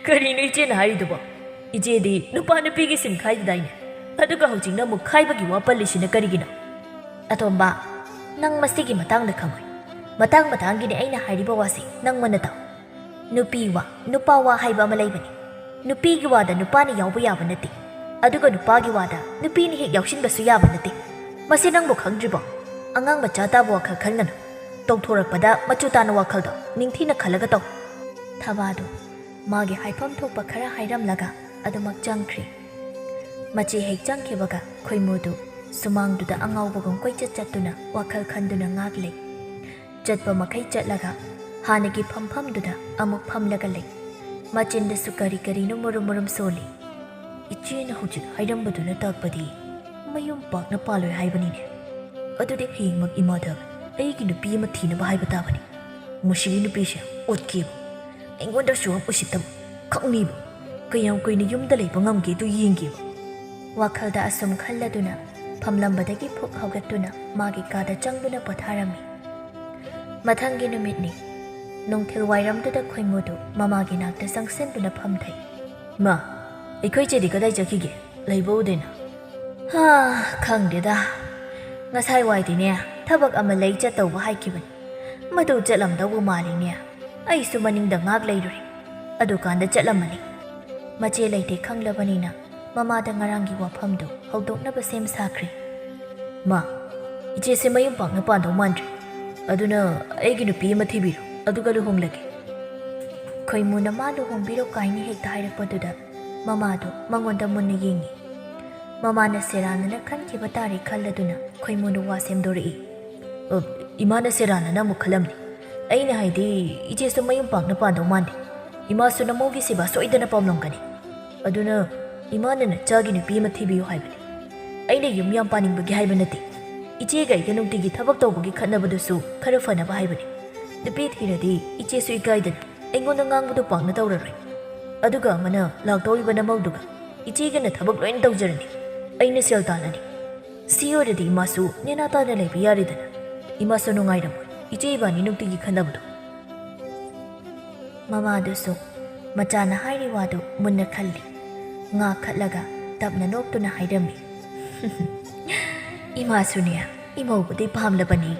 "ꯀꯔꯤꯅꯣ ꯏꯆꯦꯅ ꯍꯥꯏꯔꯤꯗꯨꯕꯣ? ꯏꯆꯦꯗꯤ ꯅꯨꯄꯥ ꯅꯨꯄꯤꯒꯤ ꯁꯤꯟ ꯈꯥꯏꯗꯗꯥꯏꯅꯦ? ꯑꯗꯨꯒ ꯍꯧꯖꯤꯛꯅ ꯑꯃꯨꯛ ꯈꯥꯏꯕꯒꯤ ꯋꯥ ꯄꯜꯂꯤꯁꯤꯅ ꯀꯔꯤꯒꯤꯅꯣ?" "ꯑꯇꯣꯝꯕ, ꯅꯪ ꯃꯁꯤꯒꯤ ꯃꯇꯥꯡꯗ ꯈꯪꯉꯣꯏ꯫ ꯃꯇꯥꯡ ꯃꯇꯥꯡꯒꯤꯅꯦ ꯑꯩꯅ ꯍꯥꯏꯔꯤꯕ ꯋꯥꯁꯦ, ꯅꯪ ꯃꯨꯟꯅ ꯇꯥꯎ꯫ ꯅꯨꯄꯤ ꯋꯥ, ꯅꯨꯄꯥ ꯋꯥ ꯍꯥꯏꯕ ꯑꯃ ꯂꯩꯕꯅꯤ꯫ ꯅꯨꯄꯤꯒꯤ ꯋꯥꯗ ꯅꯨꯄꯥꯅ ꯌꯥꯎꯕ ꯌꯥꯕ ꯅꯠꯇꯦ, ꯑꯗꯨꯒ ꯅꯨꯄꯥꯒꯤ ꯋꯥꯗ ꯅꯨꯄꯤꯅ ꯍꯦꯛ ꯌꯥꯎꯁꯤꯟꯕꯁꯨ ꯌꯥꯕ ꯅꯠꯇꯦ꯫ ꯃꯁꯤ ꯅꯪꯕꯨ ꯈꯪꯗ꯭ꯔꯤꯕꯣ? ꯑꯉꯥꯡ ꯃꯆꯥ ꯇꯥꯕ ꯋꯥꯈꯜ ꯈꯟꯒꯅꯨ꯫ ꯇꯧꯊꯣꯔꯛꯄꯗ ꯃꯆꯨ ꯇꯥꯅ ꯋꯥꯈꯜꯗꯣ ꯅꯤꯡꯊꯤꯅ ꯈꯜꯂꯒ ꯇꯧ"꯫ ꯊꯕꯥꯗꯨ ꯃꯥꯒꯤ ꯍꯥꯏꯐꯝ ꯊꯣꯛꯄ ꯈꯔ ꯍꯥꯏꯔꯝꯂꯒ ꯑꯗꯨꯃꯛ ꯆꯪꯈ꯭ꯔꯦ꯫ ꯃꯆꯦ ꯍꯦꯛ ꯆꯪꯈꯤꯕꯒ ꯈꯣꯏꯃꯨꯗꯨ ꯁꯨꯃꯥꯡꯗꯨꯗ ꯑꯉꯥꯎꯕꯒꯨꯝ ꯀꯣꯏꯆꯠ ꯆꯠꯇꯨꯅ ꯋꯥꯈꯜ ꯈꯟꯗꯨꯅ ꯉꯥꯛ ꯂꯩ꯫ ꯆꯠꯄ ꯃꯈꯩ ꯆꯠꯂꯒ ꯍꯥꯟꯅꯒꯤ ꯐꯝꯐꯝꯗꯨꯗ ꯑꯃꯨꯛ ꯐꯝꯂꯒ ꯂꯩ꯫ ꯃꯆꯤꯟꯗꯁꯨ ꯀꯔꯤ ꯀꯔꯤꯅꯣ ꯃꯨꯔꯨꯝ ꯃꯨꯔꯨꯝ ꯁꯣꯜꯂꯤ꯫ "ꯏꯆꯦꯅ ꯍꯧꯖꯤꯛ ꯍꯥꯏꯔꯝꯕꯗꯨꯅ ꯇꯥꯛꯄꯗꯤ ꯃꯌꯨꯝ ꯄꯥꯛꯅ ꯄꯥꯜꯂꯣꯏ ꯍꯥꯏꯕꯅꯤꯅꯦ꯫ ꯑꯗꯨꯗꯤ ꯍꯌꯦꯡꯃꯛ ꯏꯃꯥꯗ ꯑꯩꯒꯤ ꯅꯨꯄꯤ ꯑꯃ ꯊꯤꯅꯕ ꯍꯥꯏꯕ ꯇꯥꯕꯅꯤ꯫ ꯃꯁꯤꯒꯤ ꯅꯨꯄꯤꯁꯦ ꯑꯣꯠꯀꯦꯕ, ꯑꯩꯉꯣꯟꯗꯁꯨ ꯌꯥꯝ ꯎꯁꯤꯠꯇꯕ, ꯈꯪꯅꯤꯕ꯫ ꯀꯌꯥꯝ ꯀꯨꯏꯅ ꯌꯨꯝꯗ ꯂꯩꯕ ꯉꯝꯒꯦꯗꯨ ꯌꯦꯡꯒꯦꯕ"꯫ ꯋꯥꯈꯜꯗ ꯑꯁꯨꯝ ꯈꯜꯂꯗꯨꯅ ꯐꯝꯂꯝꯕꯗꯒꯤ ꯐꯨꯛ ꯍꯧꯒꯠꯇꯨꯅ ꯃꯥꯒꯤ ꯀꯥꯗ ꯆꯪꯗꯨꯅ ꯄꯣꯊꯥꯔꯝꯃꯤ꯫ ꯃꯊꯪꯒꯤ ꯅꯨꯃꯤꯠꯅꯤ꯫ ꯅꯨꯡꯊꯤꯜ ꯋꯥꯏꯔꯝꯗꯨꯗ ꯈꯣꯏꯃꯨꯗꯨ ꯃꯃꯥꯒꯤ ꯅꯥꯛꯇ ꯆꯪꯁꯤꯟꯗꯨꯅ ꯐꯝꯊꯩ꯫ "ꯃꯥ, ꯑꯩꯈꯣꯏ ꯆꯦꯗꯤ ꯀꯗꯥꯏ ꯆꯠꯈꯤꯒꯦ? ꯂꯩꯕ ꯎꯗꯦꯅ?" "ꯍꯥ, ꯈꯪꯗꯦꯗ꯫ ꯉꯁꯥꯏ ꯋꯥꯏꯗꯤꯅꯦ ꯊꯕꯛ ꯑꯃ ꯂꯩ ꯆꯠꯇꯧꯕ ꯍꯥꯏꯈꯤꯕꯅꯤ꯫ ꯃꯗꯨ ꯆꯠꯂꯝꯗꯧꯕ ꯃꯥꯜꯂꯤꯅꯦ꯫ ꯑꯩꯁꯨ ꯃꯅꯤꯡꯗ ꯉꯥꯛ ꯂꯩꯔꯨꯔꯦ꯫ ꯑꯗꯨꯀꯥꯟꯗ ꯆꯠꯂꯝꯃꯅꯤ"꯫ ꯃꯆꯦ ꯂꯩꯇꯦ ꯈꯪꯂꯕꯅꯤꯅ ꯃꯃꯥꯗ ꯉꯔꯥꯡꯒꯤ ꯋꯥꯐꯝꯗꯨ ꯍꯧꯗꯣꯛꯅꯕ ꯁꯦꯝ ꯁꯥꯈ꯭ꯔꯦ꯫ "ꯃꯥ, ꯏꯆꯦꯁꯦ ꯃꯌꯨꯝ ꯄꯥꯛꯅ ꯄꯥꯟꯗꯧ ꯃꯥꯟꯗ꯭ꯔꯦ꯫ ꯑꯗꯨꯅ ꯑꯩꯒꯤ ꯅꯨꯄꯤ ꯑꯃ ꯊꯤꯕꯤꯔꯣ, ꯑꯗꯨꯒ ꯂꯨꯍꯣꯡꯂꯒꯦ꯫" ꯈꯣꯏꯃꯨꯅ ꯃꯥ ꯂꯨꯍꯣꯡꯕꯤꯔꯣ ꯀꯥꯏꯅ ꯍꯦꯛꯇ ꯍꯥꯏꯔꯛꯄꯗꯨꯗ ꯃꯃꯥꯗꯣ ꯃꯉꯣꯟꯗ ꯃꯨꯟꯅ ꯌꯦꯡꯉꯤ꯫ ꯃꯃꯥꯅ ꯁꯦꯔꯥꯟꯅꯅ ꯈꯟꯈꯤꯕ ꯇꯥꯔꯦ ꯈꯜꯂꯗꯨꯅ ꯈꯣꯏꯃꯨꯅ ꯋꯥ ꯁꯦꯝꯗꯣꯔꯛꯏ꯫ "ꯑ, ꯏꯃꯥꯅ ꯁꯦꯔꯥꯟꯅꯅ ꯑꯃꯨꯛ ꯈꯜꯂꯝꯅꯤ꯫ ꯑꯩꯅ ꯍꯥꯏꯗꯤ, ꯏꯆꯦꯁꯨ ꯃꯌꯨꯝ ꯄꯥꯛꯅ ꯄꯥꯟꯗꯧ ꯃꯥꯟꯗꯦ꯫ ꯏꯃꯥꯁꯨ ꯅꯃꯧꯒꯤ ꯁꯦꯕꯥ ꯁꯣꯏꯗꯅ ꯄꯥꯝꯂꯝꯒꯅꯤ꯫ ꯑꯗꯨꯅ ꯏꯃꯥꯅ ꯅꯆꯥꯒꯤ ꯅꯨꯄꯤ ꯑꯃ ꯊꯤꯕꯤꯌꯨ ꯍꯥꯏꯕꯅꯤ꯫ ꯑꯩꯅ ꯌꯨꯝ ꯌꯥꯝ ꯄꯥꯅꯤꯡꯕꯒꯤ ꯍꯥꯏꯕ ꯅꯠꯇꯦ꯫ ꯏꯆꯦꯒ ꯑꯩꯒ ꯅꯨꯡꯇꯤꯒꯤ ꯊꯕꯛ ꯇꯧꯕꯒꯤ ꯈꯠꯅꯕꯗꯨꯁꯨ ꯈꯔ ꯐꯅꯕ ꯍꯥꯏꯕꯅꯤ꯫ ꯅꯨꯄꯤ ꯊꯤꯔꯗꯤ ꯏꯆꯦꯁꯨ ꯏꯀꯥꯏꯗꯅ ꯑꯩꯉꯣꯟꯗ ꯉꯥꯡꯕꯗꯣ ꯄꯥꯛꯅ ꯇꯧꯔꯔꯣꯏ꯫ ꯑꯗꯨꯒ ꯑꯃꯅ ꯂꯥꯛꯇꯧꯔꯤꯕ ꯅꯃꯧꯗꯨꯒ ꯏꯆꯦꯒꯅ ꯊꯕꯛ ꯂꯣꯏꯅ ꯇꯧꯖꯔꯅꯤ꯫ ꯑꯩꯅ ꯁꯦꯜ ꯇꯥꯜꯂꯅꯤ꯫ ꯁꯤ ꯑꯣꯏꯔꯗꯤ ꯏꯃꯥꯁꯨ ꯅꯦꯅꯥ ꯇꯥꯅ ꯂꯩꯕ ꯌꯥꯔꯦꯗꯅ꯫ ꯏꯃꯥꯁꯨ ꯅꯨꯡꯉꯥꯏꯔꯝꯃꯣꯏ ꯏꯆꯦ ꯏꯕꯥꯅꯤ ꯅꯨꯡꯇꯤꯒꯤ ꯈꯠꯅꯕꯗꯣ꯫" ꯃꯃꯥꯗꯨꯁꯨ ꯃꯆꯥꯅ ꯍꯥꯏꯔꯤ ꯋꯥꯗꯨ ꯃꯨꯟꯅ ꯈꯜꯂꯤ꯫ ꯉꯥ ꯈꯠꯂꯒ ꯇꯞꯅ ꯅꯣꯛꯇꯨꯅ ꯍꯥꯏꯔꯝꯃꯤ, "ꯏꯃꯥꯁꯨꯅꯦ, ꯏꯃꯧꯕꯨꯗꯤ ꯄꯥꯝꯂꯕꯅꯤ꯫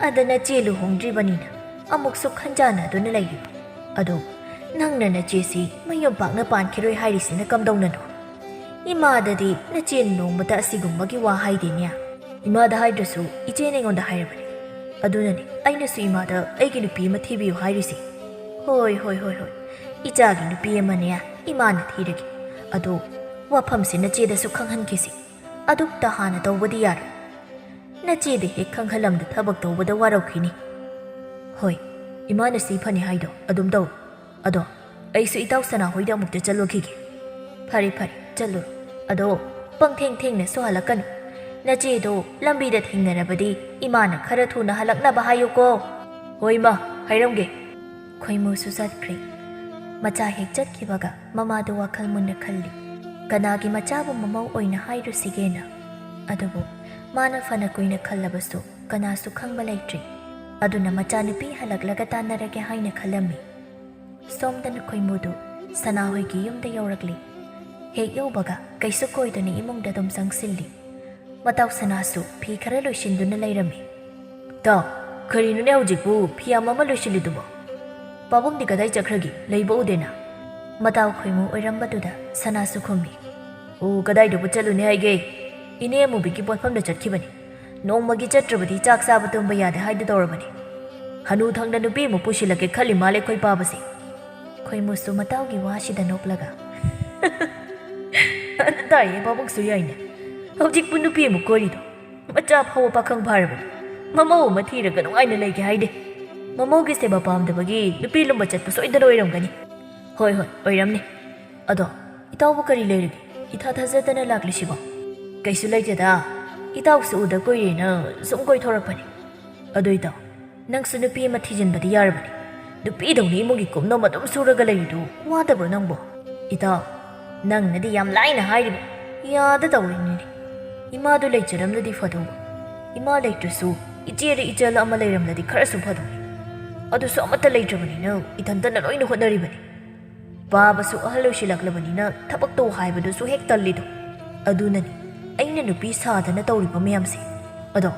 ꯑꯗ ꯅꯆꯦ ꯂꯨꯍꯣꯡꯗ꯭ꯔꯤꯕꯅꯤꯅ ꯑꯃꯨꯛꯁꯨ ꯈꯟꯖꯥꯟꯅꯗꯨꯅ ꯂꯩꯔꯤꯕ꯫ ꯑꯗꯣ ꯅꯪꯅ ꯅꯆꯦꯁꯤ ꯃꯌꯨꯝ ꯄꯥꯛꯅ ꯄꯥꯟꯈꯤꯔꯣꯏ ꯍꯥꯏꯔꯤꯁꯤꯅ ꯀꯝꯗꯧꯅꯅꯣ? ꯏꯃꯥꯗꯗꯤ ꯅꯆꯦ ꯅꯣꯡꯃꯇ ꯑꯁꯤꯒꯨꯝꯕꯒꯤ ꯋꯥ ꯍꯥꯏꯗꯦꯅꯦ꯫" "ꯏꯃꯥꯗ ꯍꯥꯏꯗ꯭ꯔꯁꯨ ꯏꯆꯦꯅ ꯑꯩꯉꯣꯟꯗ ꯍꯥꯏꯔꯕꯅꯤ꯫ ꯑꯗꯨꯅꯅꯦ ꯑꯩꯅꯁꯨ ꯏꯃꯥꯗ ꯑꯩꯒꯤ ꯅꯨꯄꯤ ꯑꯃ ꯊꯤꯕꯤꯌꯨ ꯍꯥꯏꯔꯤꯁꯦ꯫" "ꯍꯣꯏ, ꯍꯣꯏ, ꯍꯣꯏ, ꯍꯣꯏ꯫ ꯏꯆꯥꯒꯤ ꯅꯨꯄꯤ ꯑꯃꯅꯦ ꯏꯃꯥꯅ ꯊꯤꯔꯒꯦ꯫ ꯑꯗꯣ ꯋꯥꯐꯝꯁꯦ ꯅꯆꯦꯗꯁꯨ ꯈꯪꯍꯟꯈꯤꯁꯤ꯫ ꯑꯗꯨꯛꯇ ꯍꯥꯟꯅ ꯇꯧꯕꯗꯤ ꯌꯥꯔꯣꯏ꯫ ꯅꯆꯦꯗ ꯍꯦꯛ ꯈꯪꯍꯜꯂꯝꯗ ꯊꯕꯛ ꯇꯧꯕꯗ ꯋꯥꯔꯧꯈꯤꯅꯤ꯫" "ꯍꯣꯏ, ꯏꯃꯥꯅ ꯁꯤ ꯐꯅꯤ ꯍꯥꯏꯗꯣ ꯑꯗꯨꯝ ꯇꯧ꯫ ꯑꯗꯣ ꯑꯩꯁꯨ ꯏꯇꯥꯎ ꯁꯅꯥꯍꯣꯏꯗ ꯑꯃꯨꯛꯇ ꯆꯠꯂꯨꯈꯤꯒꯦ꯫" "ꯐꯔꯦ, ꯐꯔꯦ, ꯆꯠꯂꯨꯔꯣ꯫ ꯑꯗꯣ ꯄꯪꯊꯦꯡ ꯊꯦꯡꯅꯁꯨ ꯍꯜꯂꯛꯀꯅꯨ꯫ ꯅꯆꯦꯗꯣ ꯂꯝꯕꯤꯗ ꯊꯦꯡꯅꯔꯕꯗꯤ ꯏꯃꯥꯅ ꯈꯔ ꯊꯨꯅ ꯍꯜꯂꯛꯅꯕ ꯍꯥꯏꯌꯨꯀꯣ꯫" "ꯍꯣꯏ, ꯏꯃꯥ, ꯍꯥꯏꯔꯝꯒꯦ꯫" ꯈꯣꯏꯃꯨꯁꯨ ꯆꯠꯈ꯭ꯔꯦ꯫ ꯃꯆꯥ ꯍꯦꯛ ꯆꯠꯈꯤꯕꯒ ꯃꯃꯥꯗꯨ ꯋꯥꯈꯜ ꯃꯨꯟꯅ ꯈꯜꯂꯤ, ꯀꯅꯥꯒꯤ ꯃꯆꯥꯕꯨ ꯃꯃꯧ ꯑꯣꯏꯅ ꯍꯥꯏꯔꯨꯁꯤꯒꯦꯅ꯫ ꯑꯗꯨꯕꯨ ꯃꯥꯅ ꯐꯅ ꯀꯨꯏꯅ ꯈꯜꯂꯕꯁꯨ ꯀꯅꯥꯁꯨ ꯈꯪꯕ ꯂꯩꯇ꯭ꯔꯤ꯫ ꯑꯗꯨꯅ ꯃꯆꯥꯅꯨꯄꯤ ꯍꯜꯂꯛꯂꯒ ꯇꯥꯟꯅꯔꯒꯦ ꯍꯥꯏꯅ ꯈꯜꯂꯝꯃꯤ꯫ ꯁꯣꯝꯗꯅ ꯈꯣꯏꯃꯨꯗꯨ ꯁꯅꯥꯍꯣꯏꯒꯤ ꯌꯨꯝꯗ ꯌꯧꯔꯛꯂꯤ꯫ ꯍꯦꯛ ꯌꯧꯕꯒ ꯀꯩꯁꯨ ꯀꯣꯏꯗꯅ ꯏꯃꯨꯡꯗ ꯑꯗꯨꯝ ꯆꯪꯁꯤꯜꯂꯤ꯫ ꯃꯇꯥꯎ ꯁꯅꯥꯁꯨ ꯐꯤ ꯈꯔ ꯂꯣꯏꯁꯤꯟꯗꯨꯅ ꯂꯩꯔꯝꯃꯤ꯫ "ꯇꯥꯎ, ꯀꯔꯤꯅꯣꯅꯦ ꯍꯧꯖꯤꯛꯄꯨ ꯐꯤꯌꯥꯝ ꯑꯃ ꯂꯣꯏꯁꯤꯜꯂꯤꯗꯨꯕꯣ? ꯄꯥꯕꯨꯡꯗꯤ ꯀꯗꯥꯏ ꯆꯠꯈ꯭ꯔꯒꯦ? ꯂꯩꯕ ꯎꯗꯦꯅ?" ꯃꯇꯥꯎ ꯈꯣꯏꯃꯨ ꯑꯣꯏꯔꯝꯕꯗꯨꯗ ꯁꯅꯥꯁꯨ ꯈꯨꯝꯃꯤ꯫ "ꯑꯣ, ꯀꯗꯥꯏꯗꯕꯨ ꯆꯠꯂꯨꯅꯤ ꯍꯥꯏꯒꯦ? ꯏꯅꯦ ꯑꯃꯨꯕꯤꯒꯤ ꯄꯣꯠꯐꯝꯗ ꯆꯠꯈꯤꯕꯅꯤ꯫ ꯅꯣꯡꯃꯒꯤ ꯆꯠꯇ꯭ꯔꯕꯗꯤ ꯆꯥꯛ ꯆꯥꯕ ꯇꯨꯝꯕ ꯌꯥꯗꯦ ꯍꯥꯏꯗꯨ ꯇꯧꯔꯕꯅꯤ꯫ ꯍꯅꯨ ꯊꯪꯗ ꯅꯨꯄꯤ ꯑꯃ ꯄꯨꯁꯤꯜꯂꯛꯀꯦ ꯈꯜꯂꯤ ꯃꯥꯜꯂꯦ ꯑꯩꯈꯣꯏ ꯄꯥꯕꯁꯦ꯫" ꯈꯣꯏꯃꯨꯁꯨ ꯃꯇꯥꯎꯒꯤ ꯋꯥꯁꯤꯗ ꯅꯣꯛꯂꯒ, "ꯑꯗꯨ ꯇꯥꯏꯌꯦ, ꯄꯥꯕꯨꯡꯁꯨ ꯌꯥꯏꯅꯦ꯫ ꯍꯧꯖꯤꯛꯄꯨ ꯅꯨꯄꯤ ꯑꯃ ꯀꯣꯏꯔꯤꯗꯣ꯫ ꯃꯆꯥ ꯐꯥꯎꯕ ꯄꯥꯈꯪ ꯐꯥꯔꯕꯅꯤ꯫ ꯃꯃꯧ ꯑꯃ ꯊꯤꯔꯒ ꯅꯨꯡꯉꯥꯏꯅ ꯂꯩꯒꯦ ꯍꯥꯏꯗꯦ꯫ ꯃꯃꯧꯒꯤ ꯁꯦꯕꯥ ꯄꯥꯝꯗꯕꯒꯤ ꯅꯨꯄꯤ ꯂꯨꯝꯕ ꯆꯠꯄ ꯁꯣꯏꯗꯅ ꯑꯣꯏꯔꯝꯒꯅꯤ꯫" "ꯍꯣꯏ, ꯍꯣꯏ, ꯑꯣꯏꯔꯝꯅꯤ꯫ ꯑꯗꯣ, ꯏꯇꯥꯎꯕꯨ ꯀꯔꯤ ꯂꯩꯔꯒꯦ? ꯏꯊꯥ ꯊꯥꯖꯗꯅ ꯂꯥꯛꯂꯤꯁꯤꯕꯣ?" "ꯀꯩꯁꯨ ꯂꯩꯇꯦꯗ꯫ ꯏꯇꯥꯎꯁꯨ ꯎꯗ ꯀꯨꯏꯔꯦꯅ ꯁꯨꯝ ꯀꯣꯏꯊꯣꯔꯛꯄꯅꯤ꯫ ꯑꯗꯣ ꯏꯇꯥꯎ, ꯅꯪꯁꯨ ꯅꯨꯄꯤ ꯑꯃ ꯊꯤꯖꯤꯟꯕꯗꯤ ꯌꯥꯔꯕꯅꯤ꯫ ꯅꯨꯄꯤꯗꯧꯅ ꯏꯃꯨꯡꯒꯤ ꯀꯨꯞꯅꯣꯝ ꯑꯗꯨꯝ ꯁꯨꯔꯒ ꯂꯩꯔꯤꯗꯨ ꯋꯥꯗꯕ꯭ꯔꯣ ꯅꯪꯕꯣ?" "ꯏꯇꯥꯎ, ꯅꯪꯅꯗꯤ ꯌꯥꯝ ꯂꯥꯏꯅ ꯍꯥꯏꯔꯤꯕ꯫ ꯌꯥꯗ ꯇꯧꯔꯤꯅꯤꯅꯦ꯫ ꯏꯃꯥꯗꯨ ꯂꯩꯖꯔꯝꯂꯗꯤ ꯐꯗꯧꯕ꯫ ꯏꯃꯥ ꯂꯩꯇ꯭ꯔꯁꯨ ꯏꯆꯦꯔ ꯏꯆꯜ ꯑꯃ ꯂꯩꯔꯝꯂꯗꯤ ꯈꯔꯁꯨ ꯐꯗꯧꯅꯤ꯫ ꯑꯗꯨꯁꯨ ꯑꯃꯠꯇ ꯂꯩꯇ꯭ꯔꯕꯅꯤꯅ ꯏꯊꯟꯇꯅ ꯂꯣꯏꯅ ꯍꯣꯠꯅꯔꯤꯕꯅꯤ꯫ ꯄꯥꯕꯁꯨ ꯑꯍꯜ ꯑꯣꯏꯁꯤꯜꯂꯛꯂꯕꯅꯤꯅ ꯊꯕꯛ ꯇꯧ ꯍꯥꯏꯕꯗꯨꯁꯨ ꯍꯦꯛ ꯇꯜꯂꯤꯗꯣ꯫ ꯑꯗꯨꯅꯅꯤ ꯑꯩꯅ ꯅꯨꯄꯤ ꯁꯥꯗꯅ ꯇꯧꯔꯤꯕ ꯃꯌꯥꯝꯁꯦ꯫ ꯑꯗꯣ,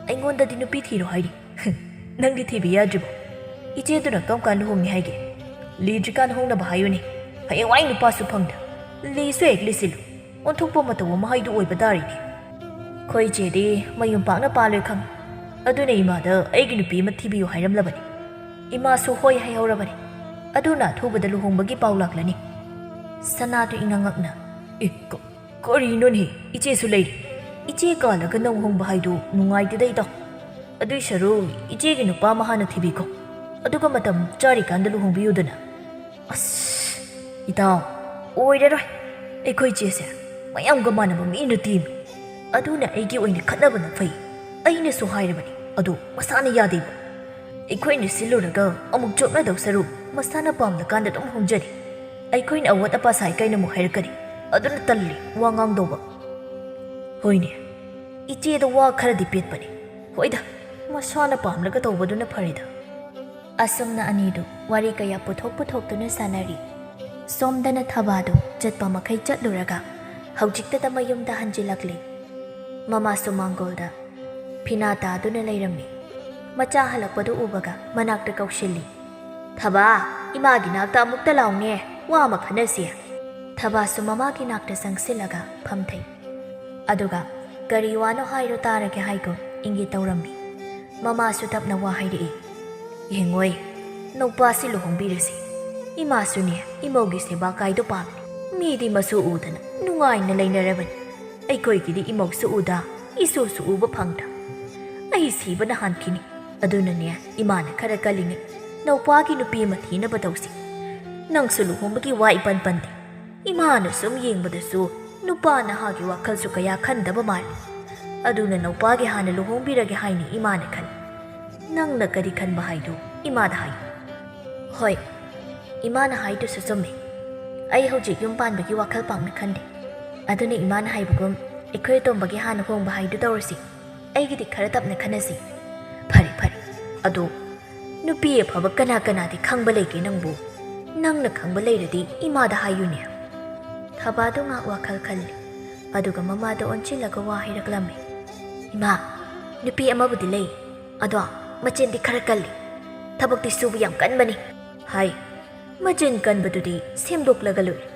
ꯑꯩꯉꯣꯟꯗꯗꯤ ꯅꯨꯄꯤ ꯊꯤꯔꯣ ꯍꯥꯏꯔꯤ꯫ ꯅꯪꯗꯤ ꯊꯤꯕ ꯌꯥꯗ꯭ꯔꯤꯕꯣ? ꯏꯆꯦꯗꯨꯅ ꯀꯔꯝ ꯀꯥꯟ ꯂꯨꯍꯣꯡꯅꯤ ꯍꯥꯏꯒꯦ? ꯂꯤꯗ꯭ꯔꯤꯀꯥꯟ ꯍꯣꯡꯅꯕ ꯍꯥꯏꯌꯨꯅꯦ꯫ ꯍꯌꯦꯡꯋꯥꯏ ꯅꯨꯄꯥꯁꯨ ꯐꯪꯗ꯫ ꯂꯤꯁꯨ ꯍꯦꯛ ꯂꯤꯁꯤꯜꯂꯨ꯫ ꯑꯣꯟꯊꯣꯛꯄ ꯃꯇꯧ ꯑꯃ ꯍꯥꯏꯗꯨ ꯑꯣꯏꯕ ꯇꯥꯔꯤꯅꯦ꯫" "ꯑꯩꯈꯣꯏ ꯏꯆꯦꯗꯤ ꯃꯌꯨꯝ ꯄꯥꯛꯅ ꯄꯥꯜꯂꯣꯏ ꯈꯪꯉꯤ꯫ ꯑꯗꯨꯅ ꯏꯃꯥꯗ ꯑꯩꯒꯤ ꯅꯨꯄꯤ ꯑꯃ ꯊꯤꯕꯤꯌꯨ ꯍꯥꯏꯔꯝꯂꯕꯅꯤ꯫ ꯏꯃꯥꯁꯨ ꯍꯣꯏ ꯍꯥꯏꯍꯧꯔꯕꯅꯤ꯫ ꯑꯗꯨꯅ ꯑꯊꯨꯕꯗ ꯂꯨꯍꯣꯡꯕꯒꯤ ꯄꯥꯎ ꯂꯥꯛꯂꯅꯤ꯫" ꯁꯅꯥꯗꯨ ꯏꯉꯛꯉꯛꯅ, "ꯑꯦ, ꯀ-, ꯀꯔꯤꯅꯣꯅꯦ? ꯏꯆꯦꯁꯨ ꯂꯩꯔꯤ꯫ ꯏꯆꯦ ꯀꯥꯜꯂꯒ ꯅꯧ ꯍꯣꯡꯕ ꯍꯥꯏꯗꯨ ꯅꯨꯡꯉꯥꯏꯇꯦꯗ ꯏꯇꯥꯎ꯫ ꯑꯗꯨꯏ ꯁꯔꯨꯛ ꯏꯆꯦꯒꯤ ꯅꯨꯄꯥ ꯑꯃ ꯍꯥꯟꯅ ꯊꯤꯕꯤꯈꯣ꯫ ꯑꯗꯨꯒ ꯃꯇꯝ ꯆꯥꯔꯤꯀꯥꯟꯗ ꯂꯨꯍꯣꯡꯕꯤꯌꯨꯗꯅ꯫" "ꯑꯁ, ꯏꯇꯥꯎ, ꯑꯣꯏꯔꯔꯣꯏ꯫ ꯑꯩꯈꯣꯏ ꯏꯆꯦꯁꯦ ꯃꯌꯥꯝꯒ ꯃꯥꯟꯅꯕ ꯃꯤ ꯅꯠꯇꯦꯃꯤ꯫ ꯑꯗꯨꯅ ꯑꯩꯒꯤ ꯑꯣꯏꯅ ꯈꯠꯅꯕꯅ ꯐꯩ꯫ ꯑꯩꯅꯁꯨ ꯍꯥꯏꯔꯕꯅꯤ, ꯑꯗꯨ ꯃꯁꯥꯅ ꯌꯥꯗꯦꯕ꯫ ꯑꯩꯈꯣꯏꯅ ꯁꯤꯜꯂꯨꯔꯒ ꯑꯃꯨꯛ ꯆꯣꯠꯅꯗꯧ ꯁꯔꯨꯛ ꯃꯁꯥꯅ ꯄꯥꯝꯂꯀꯥꯟꯗ ꯑꯗꯨꯝ ꯍꯣꯡꯖꯅꯤ꯫ ꯑꯩꯈꯣꯏꯅ ꯑꯋꯥꯠ ꯑꯄꯥ ꯁꯥꯏ ꯀꯥꯏꯅ ꯑꯃꯨꯛ ꯍꯥꯏꯔꯛꯀꯅꯤ꯫ ꯑꯗꯨꯅ ꯇꯜꯂꯤ ꯋꯥ ꯉꯥꯡꯗꯧꯕ꯫" "ꯍꯣꯏꯅꯦ, ꯏꯆꯦꯗ ꯋꯥ ꯈꯔꯗꯤ ꯄꯦꯠꯄꯅꯤ꯫ ꯍꯣꯏꯗ, ꯃꯁꯥꯅ ꯄꯥꯝꯂꯒ ꯇꯧꯕꯗꯨꯅ ꯐꯔꯦꯗ꯫" ꯑꯁꯨꯝꯅ ꯑꯅꯤꯗꯨ ꯋꯥꯔꯤ ꯀꯌꯥ ꯄꯨꯊꯣꯛ ꯄꯨꯊꯣꯛꯇꯨꯅ ꯁꯥꯟꯅꯔꯤ꯫ ꯁꯣꯝꯗꯅ ꯊꯕꯥꯗꯨ ꯆꯠꯄ ꯃꯈꯩ ꯆꯠꯂꯨꯔꯒ ꯍꯧꯖꯤꯛꯇꯗ ꯃꯌꯨꯝꯗ ꯍꯟꯖꯤꯜꯂꯛꯂꯤ꯫ ꯃꯃꯥꯁꯨ ꯃꯥꯡꯒꯣꯜꯗ ꯐꯤꯅꯥ ꯇꯥꯗꯨꯅ ꯂꯩꯔꯝꯃꯤ꯫ ꯃꯆꯥ ꯍꯜꯂꯛꯄꯗꯨ ꯎꯕꯒ ꯃꯅꯥꯛꯇ ꯀꯧꯁꯤꯜꯂꯤ꯫ "ꯊꯕꯥ, ꯏꯃꯥꯒꯤ ꯅꯥꯛꯇ ꯑꯃꯨꯛꯇ ꯂꯥꯎꯅꯦ꯫ ꯋꯥ ꯑꯃ ꯈꯟꯅꯁꯤ꯫ ꯊꯕꯥꯁꯨ ꯃꯃꯥꯒꯤ ꯅꯥꯛꯇ ꯆꯪꯁꯤꯜꯂꯒ ꯐꯝꯊꯩ꯫ ꯑꯗꯨꯒ ꯀꯔꯤ ꯋꯥꯅꯣ ꯍꯥꯏꯔꯣ ꯇꯥꯔꯒꯦ ꯍꯥꯏꯒꯨꯝ ꯏꯪꯒꯤꯠ ꯇꯧꯔꯝꯃꯤ꯫ ꯃꯃꯥꯁꯨ ꯇꯞꯅ ꯋꯥ ꯍꯥꯏꯔꯛꯏ꯫ ꯌꯦꯡꯉꯣꯏ, ꯅꯧꯄꯥꯁꯤ ꯂꯨꯍꯣꯡꯕꯤꯔꯁꯤ꯫ ꯏꯃꯥꯁꯨꯅꯦ ꯏꯃꯧꯒꯤ ꯁꯦꯕꯥ ꯀꯥꯏꯗꯣ ꯄꯥꯝꯃꯤ꯫ ꯃꯤꯗꯤ ꯃꯁꯨ ꯎꯗꯅ ꯅꯨꯡꯉꯥꯏꯅ ꯂꯩꯅꯔꯕꯅꯤ꯫ ꯑꯩꯈꯣꯏꯒꯤꯗꯤ ꯏꯃꯧꯁꯨ ꯎꯗ, ꯏꯁꯨꯁꯨ ꯎꯕ ꯐꯪꯗ꯫ ꯑꯩ ꯁꯤꯕꯅ ꯍꯥꯟꯈꯤꯅꯤ꯫ ꯑꯗꯨꯅꯅꯦ ꯏꯃꯥꯅ ꯈꯔ ꯀꯜꯂꯤꯉꯩ ꯅꯧꯄꯥꯒꯤ ꯅꯨꯄꯤ ꯑꯃ ꯊꯤꯅꯕ ꯇꯧꯁꯤ꯫ ꯅꯪꯁꯨ ꯂꯨꯍꯣꯡꯕꯒꯤ ꯋꯥ ꯏꯄꯟ ꯄꯟꯗꯦ꯫ ꯏꯃꯥꯅ ꯁꯨꯝ ꯌꯦꯡꯕꯗꯁꯨ ꯅꯨꯄꯥ ꯅꯍꯥꯒꯤ ꯋꯥꯈꯜꯁꯨ ꯀꯌꯥ ꯈꯟꯗꯕ ꯃꯥꯜꯂꯤ꯫ ꯑꯗꯨꯅ ꯅꯧꯄꯥꯒꯤ ꯍꯥꯟꯅ ꯂꯨꯍꯣꯡꯕꯤꯔꯒꯦ ꯍꯥꯏꯅꯤ ꯏꯃꯥꯅ ꯈꯜꯂꯤ꯫ ꯅꯪꯅ ꯀꯔꯤ ꯈꯟꯕ ꯍꯥꯏꯗꯨ ꯏꯃꯥꯗ ꯍꯥꯏꯌꯨ꯫ ꯍꯣꯏ, ꯏꯃꯥꯅ ꯍꯥꯏꯗꯨꯁꯨ ꯆꯨꯝꯃꯤ꯫ ꯑꯩ ꯍꯧꯖꯤꯛ ꯌꯨꯝ ꯄꯥꯟꯕꯒꯤ ꯋꯥꯈꯜ ꯄꯥꯛꯅ ꯈꯟꯗꯦ꯫ ꯑꯗꯨꯅ ꯏꯃꯥꯅ ꯍꯥꯏꯕꯒꯨꯝ ꯑꯩꯈꯣꯏ ꯑꯇꯣꯝꯕꯒꯤ ꯍꯥꯟꯅ ꯍꯣꯡꯕ ꯍꯥꯏꯗꯨ ꯇꯧꯔꯁꯤ꯫ ꯑꯩꯒꯤꯗꯤ ꯈꯔ ꯇꯞꯅ ꯈꯟꯅꯁꯤ꯫ ꯐꯔꯦ, ꯐꯔꯦ꯫ ꯑꯗꯣ ꯅꯨꯄꯤ ꯑꯐꯕ ꯀꯅꯥ ꯀꯅꯥꯗꯤ ꯈꯪꯕ ꯂꯩꯒꯦ ꯅꯪꯕꯨ? ꯅꯪꯅ ꯈꯪꯕ ꯂꯩꯔꯗꯤ ꯏꯃꯥꯗ ꯍꯥꯏꯌꯨꯅꯦ꯫ ꯊꯕꯥꯗꯨ ꯉꯥꯛ ꯋꯥꯈꯜ ꯈꯜꯂꯤ꯫ ꯑꯗꯨꯒ ꯃꯃꯥꯗ ꯑꯣꯟꯁꯤꯜꯂꯒ ꯋꯥ ꯍꯥꯏꯔꯛꯂꯝꯃꯤ꯫ ꯏꯃꯥ, ꯅꯨꯄꯤ ꯑꯃꯕꯨꯗꯤ ꯂꯩ꯫ ꯑꯗꯣ ꯃꯆꯤꯟꯗꯤ ꯈꯔ ꯀꯜꯂꯤ꯫ ꯊꯕꯛꯇꯤ ꯁꯨꯕ ꯌꯥꯝ ꯀꯟꯕꯅꯤ꯫ ꯍꯥꯏ, ꯃꯆꯤꯟ ꯀꯟꯕꯗꯨꯗꯤ ꯁꯦꯝꯗꯣꯛꯂꯒ ꯂꯣꯏꯔꯦ꯫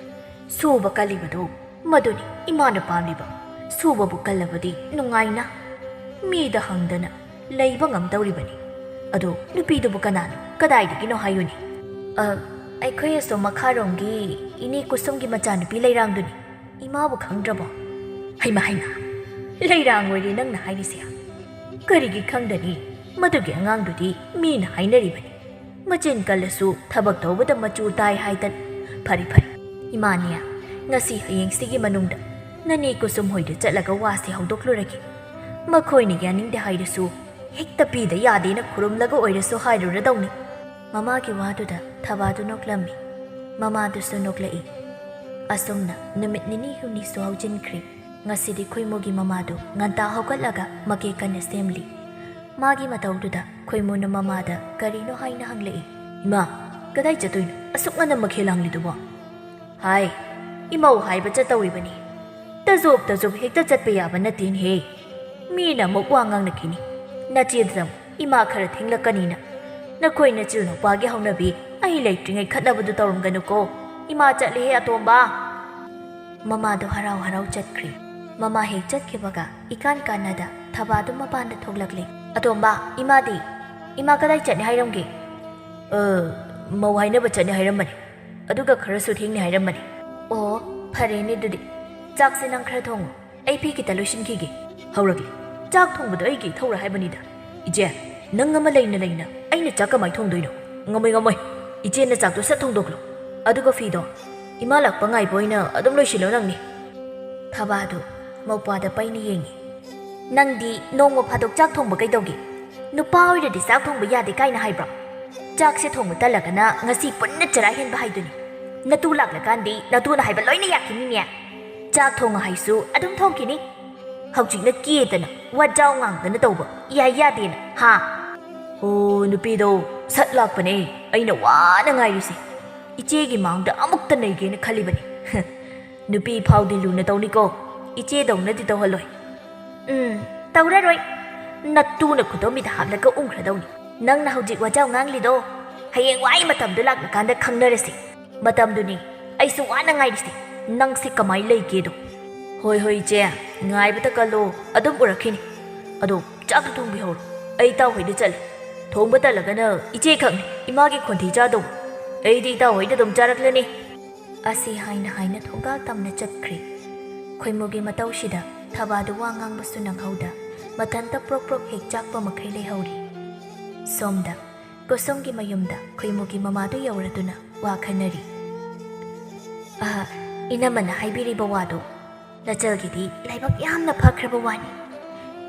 ꯁꯨꯕ ꯀꯜꯂꯤꯕꯗꯨ ꯃꯗꯨꯅꯤ ꯏꯃꯥꯅ ꯄꯥꯝꯂꯤꯕ꯫ ꯁꯨꯕꯕꯨ ꯀꯜꯂꯕꯗꯤ ꯅꯨꯡꯉꯥꯏꯅ ꯃꯤꯗ ꯍꯪꯗꯅ ꯂꯩꯕ ꯉꯝꯗꯧꯔꯤꯕꯅꯤ꯫ ꯑꯗꯣ ꯅꯨꯄꯤꯗꯨꯕꯨ ꯀꯅꯥꯅꯣ? ꯀꯗꯥꯏꯗꯒꯤꯅꯣ ꯍꯥꯏꯌꯨꯅꯦ꯫ ꯑ, ꯑꯩꯈꯣꯏ ꯑꯁꯣꯝ ꯃꯈꯥꯔꯣꯝꯒꯤ ꯏꯅꯦ ꯀꯨꯁꯨꯝꯒꯤ ꯃꯆꯥꯅꯨꯄꯤ ꯂꯩꯔꯥꯡꯗꯨꯅꯤ꯫ ꯏꯃꯥꯕꯨ ꯈꯪꯗ꯭ꯔꯕꯣ? ꯍꯩꯃꯥ, ꯍꯩꯃꯥ, ꯂꯩꯔꯥꯡ ꯑꯣꯏꯔꯦ ꯅꯪꯅ ꯍꯥꯏꯔꯤꯁꯦ꯫ ꯀꯔꯤꯒꯤ ꯈꯪꯗꯅꯤ? ꯃꯗꯨꯒꯤ ꯑꯉꯥꯡꯗꯨꯗꯤ ꯃꯤꯅ ꯍꯥꯏꯅꯔꯤꯕꯅꯤ꯫ ꯃꯆꯤꯟ ꯀꯜꯂꯁꯨ ꯊꯕꯛ ꯇꯧꯕꯗ ꯃꯆꯨ ꯇꯥꯏ ꯍꯥꯏꯗꯅ꯫ ꯐꯔꯦ, ꯐꯔꯦ꯫ ꯏꯃꯥꯅꯦ, ꯉꯁꯤ ꯍꯌꯦꯡꯁꯤꯒꯤ ꯃꯅꯨꯡꯗ ꯅꯅꯦ ꯀꯨꯁꯨꯝ ꯍꯣꯏꯗ ꯆꯠꯂꯒ ꯋꯥꯁꯤ ꯍꯧꯗꯣꯛꯂꯨꯔꯒꯦ꯫ ꯃꯈꯣꯏꯅ ꯌꯥꯅꯤꯡꯗꯦ ꯍꯥꯏꯔꯁꯨ ꯍꯦꯛꯇ ꯄꯤꯗ ꯌꯥꯗꯦꯅ ꯈꯨꯔꯨꯝꯂꯒ ꯑꯣꯏꯔꯁꯨ ꯍꯥꯏꯔꯨꯔꯗꯧꯅꯤ꯫ ꯃꯃꯥꯒꯤ ꯋꯥꯗꯨꯗ ꯊꯕꯥꯗꯨ ꯅꯣꯛꯂꯝꯃꯤ꯫ ꯃꯃꯥꯗꯨꯁꯨ ꯅꯣꯛꯂꯛꯏ꯫ ꯑꯁꯨꯝꯅ ꯅꯨꯃꯤꯠ ꯅꯤꯅꯤ ꯍꯨꯝꯅꯤꯁꯨ ꯍꯧꯖꯤꯟꯈ꯭ꯔꯦ꯫ ꯉꯁꯤꯗꯤ ꯈꯣꯏꯃꯨꯒꯤ ꯃꯃꯥꯗꯨ ꯉꯟꯇꯥ ꯍꯧꯒꯠꯂꯒ ꯃꯀꯦ ꯀꯟꯅ ꯁꯦꯝꯂꯤ꯫ ꯃꯥꯒꯤ ꯃꯇꯧꯗꯨꯗ ꯈꯣꯏꯃꯨꯅ ꯃꯃꯥꯗ ꯀꯔꯤꯅꯣ ꯍꯥꯏꯅ ꯍꯪꯂꯛꯏ꯫ "ꯏꯃꯥ, ꯀꯗꯥꯏ ꯆꯠꯇꯣꯏꯅꯣ? ꯑꯁꯨꯛ ꯉꯟꯅ ꯃꯈꯦꯜ ꯂꯥꯡꯂꯤꯗꯨꯕꯣ?" "ꯍꯥꯏ, ꯏꯃꯧ ꯍꯥꯏꯕ ꯆꯠꯇꯧꯔꯤꯕꯅꯤ꯫ ꯇꯖꯣꯞ ꯇꯖꯣꯞ ꯍꯦꯛꯇ ꯆꯠꯄ ꯌꯥꯕ ꯅꯠꯇꯦꯅꯦꯍꯦ꯫ ꯃꯤꯅ ꯑꯃꯨꯛ ꯋꯥ ꯉꯥꯡꯅꯈꯤꯅꯤ꯫ ꯅꯆꯦꯗꯨꯗ ꯑꯃꯨꯛ ꯏꯃꯥ ꯈꯔ ꯊꯦꯡꯂꯛꯀꯅꯤꯅ꯫ ꯅꯈꯣꯏ ꯅꯆꯤꯜ ꯅꯨꯄꯥꯒꯤ ꯍꯧꯅꯕꯤ ꯑꯩ ꯂꯩꯇ꯭ꯔꯤꯉꯩ ꯈꯠꯅꯕꯗꯨ ꯇꯧꯔꯝꯒꯅꯨꯀꯣ꯫ "ꯏꯃꯥ ꯆꯠꯂꯦꯍꯦ ꯑꯇꯣꯝꯕ!" ꯃꯃꯥꯗꯣ ꯍꯔꯥꯎ ꯍꯔꯥꯎ ꯆꯠꯈ꯭ꯔꯦ꯫ ꯃꯃꯥ ꯍꯦꯛ ꯆꯠꯈꯤꯕꯒ ꯏꯀꯥꯟ ꯀꯥꯟꯅꯗ ꯊꯕꯥꯗꯨ ꯃꯄꯥꯟꯗ ꯊꯣꯛꯂꯛꯂꯦ꯫ "ꯑꯇꯣꯝꯕ, ꯏꯃꯥꯗꯤ?" "ꯏꯃꯥ ꯀꯗꯥꯏ ꯆꯠꯅꯤ ꯍꯥꯏꯔꯝꯒꯦ?" "ꯑ, ꯃꯧ ꯍꯥꯏꯅꯕ ꯆꯠꯅꯤ ꯍꯥꯏꯔꯝꯕꯅꯤ꯫ ꯑꯗꯨꯒ ꯈꯔꯁꯨ ꯊꯦꯡꯅꯤ ꯍꯥꯏꯔꯝꯕꯅꯤ꯫" "ꯑꯣ, ꯐꯔꯦꯅꯦ ꯑꯗꯨꯗꯤ꯫ ꯆꯥꯛꯁꯦ ꯅꯪ ꯈꯔ ꯊꯣꯡꯉꯨ꯫ ꯑꯩ ꯐꯤ ꯈꯤꯇ ꯂꯣꯏꯁꯤꯟꯈꯤꯒꯦ꯫" "ꯍꯧꯔꯛꯂꯦ꯫ ꯆꯥꯛ ꯊꯣꯡꯕꯗꯣ ꯑꯩꯒꯤ ꯏꯊꯧꯔꯥ ꯍꯥꯏꯕꯅꯤꯗ꯫" "ꯏꯆꯦ, ꯅꯪ ꯑꯃ ꯂꯩꯅ ꯂꯩꯅ ꯑꯩꯅ ꯆꯥꯛ ꯀꯃꯥꯏ ꯊꯣꯡꯗꯣꯏꯅꯣ?" "ꯉꯝꯃꯣꯏ, ꯉꯝꯃꯣꯏ꯫ ꯏꯆꯦꯅ ꯆꯥꯛꯇꯣ ꯁꯠ ꯊꯣꯡꯗꯣꯛꯂꯣ꯫ ꯑꯗꯨꯒ ꯐꯤꯗꯣ ꯏꯃꯥ ꯂꯥꯛꯄ ꯉꯥꯏꯕ ꯑꯣꯏꯅ ꯑꯗꯨꯝ ꯂꯣꯏꯁꯤꯜꯂꯣ ꯅꯪꯅꯤ꯫" ꯊꯕꯥꯗꯨ ꯃꯧꯄ꯭ꯋꯥꯗ ꯄꯩꯅ ꯌꯦꯡꯉꯤ꯫ "ꯅꯪꯗꯤ ꯅꯣꯡꯃ ꯐꯥꯗꯣꯛ ꯆꯥꯛ ꯊꯣꯡꯕ ꯀꯩꯗꯧꯒꯦ? ꯅꯨꯄꯥ ꯑꯣꯏꯔꯗꯤ ꯆꯥꯛ ꯊꯣꯡꯕ ꯌꯥꯗꯦ ꯀꯥꯏꯅ ꯍꯥꯏꯕ꯭ꯔꯣ? ꯆꯥꯛꯁꯦ ꯊꯣꯡꯕ ꯇꯜꯂꯒꯅ ꯉꯁꯤ ꯄꯨꯟꯅ ꯆꯔꯥ ꯍꯦꯟꯕ ꯍꯥꯏꯗꯨꯅꯤ꯫ ꯅꯇꯨ ꯂꯥꯛꯂꯀꯥꯟꯗꯤ ꯅꯇꯨꯅ ꯍꯥꯏꯕ ꯂꯣꯏꯅ ꯌꯥꯈꯤꯅꯤꯅꯦ꯫ ꯆꯥꯛ ꯊꯣꯡꯉꯣ ꯍꯥꯏꯁꯨ ꯑꯗꯨꯝ ꯊꯣꯡꯈꯤꯅꯤ꯫ ꯍꯧꯖꯤꯛꯅ ꯀꯦꯗꯅ ꯋꯥꯖꯥꯎ ꯉꯥꯡꯗꯅ ꯇꯧꯕ ꯏꯌꯥ ꯌꯥꯗꯦꯅ, ꯍꯥ?" "ꯑꯣ, ꯅꯨꯄꯤꯗꯣ ꯁꯠ ꯂꯥꯛꯄꯅꯦ ꯑꯩꯅ ꯋꯥꯅ ꯉꯥꯏꯔꯤꯁꯦ꯫ ꯏꯆꯦꯒꯤ ꯃꯥꯡꯗ ꯑꯃꯨꯛꯇ ꯅꯩꯒꯦꯅ ꯈꯜꯂꯤꯕꯅꯤ꯫" "ꯅꯨꯄꯤ ꯐꯥꯎꯗꯤ ꯂꯨꯅ ꯇꯧꯅꯤꯀꯣ, ꯏꯆꯦꯗꯧꯅꯗꯤ ꯇꯧꯍꯜꯂꯣꯏ꯫" "ꯎꯝ, ꯇꯧꯔꯔꯣꯏ꯫ ꯅꯇꯨꯅ ꯈꯨꯗꯣꯝꯕꯤꯗ ꯍꯥꯞꯂꯒ ꯎꯝꯈ꯭ꯔꯗꯧꯅꯤ꯫ ꯅꯪꯅ ꯍꯧꯖꯤꯛ ꯋꯥꯖꯥꯎ ꯉꯥꯡꯂꯤꯗꯣ, ꯍꯌꯦꯡ ꯋꯥꯏ ꯃꯇꯝꯗꯣ ꯂꯥꯛꯂꯀꯥꯟꯗ ꯈꯪꯅꯔꯁꯤ꯫ ꯃꯇꯝꯗꯨꯅꯤ ꯑꯩꯁꯨ ꯋꯥꯅ ꯉꯥꯏꯔꯤꯁꯦ, ꯅꯪꯁꯦ ꯀꯃꯥꯏ ꯂꯩꯒꯦꯗꯣ꯫" "ꯍꯣꯏ, ꯍꯣꯏ, ꯏꯆꯦ, ꯉꯥꯏꯕꯇ ꯀꯜꯂꯣ, ꯑꯗꯨꯝ ꯎꯔꯛꯈꯤꯅꯤ꯫ ꯑꯗꯣ ꯆꯥꯛꯇ ꯊꯣꯡꯕꯤꯍꯧꯔꯣ, ꯑꯩ ꯏꯇꯥꯎ ꯍꯣꯏꯗ ꯆꯠꯂꯦ꯫ ꯊꯣꯡꯕ ꯇꯜꯂꯒꯅ ꯏꯆꯦ ꯈꯛꯅꯤ ꯏꯃꯥꯒꯤ ꯈꯣꯟꯊꯤ ꯆꯥꯗꯧꯕ꯫ ꯑꯩꯗꯤ ꯏꯇꯥꯎ ꯍꯣꯏꯗ ꯑꯗꯨꯝ ꯆꯥꯔꯛꯂꯅꯤ꯫" ꯑꯁꯤ ꯍꯥꯏꯅ ꯍꯥꯏꯅ ꯊꯣꯡꯒꯥꯜ ꯇꯝꯅ ꯆꯠꯈ꯭ꯔꯦ꯫ ꯈꯣꯏꯃꯨꯒꯤ ꯃꯇꯧꯁꯤꯗ ꯊꯕꯥꯗꯨ ꯋꯥ ꯉꯥꯡꯕꯁꯨ ꯅꯪꯍꯧꯗ, ꯃꯊꯟꯇ ꯄ꯭ꯔꯣꯛ ꯄ꯭ꯔꯣꯛ ꯍꯦꯛ ꯆꯥꯛꯄ ꯃꯈꯩ ꯂꯩꯍꯧꯔꯤ꯫ ꯁꯣꯝꯗ ꯀꯣꯁꯨꯝꯒꯤ ꯃꯌꯨꯝꯗ ꯈꯣꯏꯃꯨꯒꯤ ꯃꯃꯥꯗꯨ ꯌꯧꯔꯗꯨꯅ ꯋꯥ ꯈꯟꯅꯔꯤ꯫ "ꯑ, ꯏꯅꯝꯃꯅ ꯍꯥꯏꯕꯤꯔꯤꯕ ꯋꯥꯗꯨ ꯅꯆꯜꯒꯤꯗꯤ ꯂꯥꯏꯕꯛ ꯌꯥꯝꯅ ꯐꯈ꯭ꯔꯕ ꯋꯥꯅꯤ꯫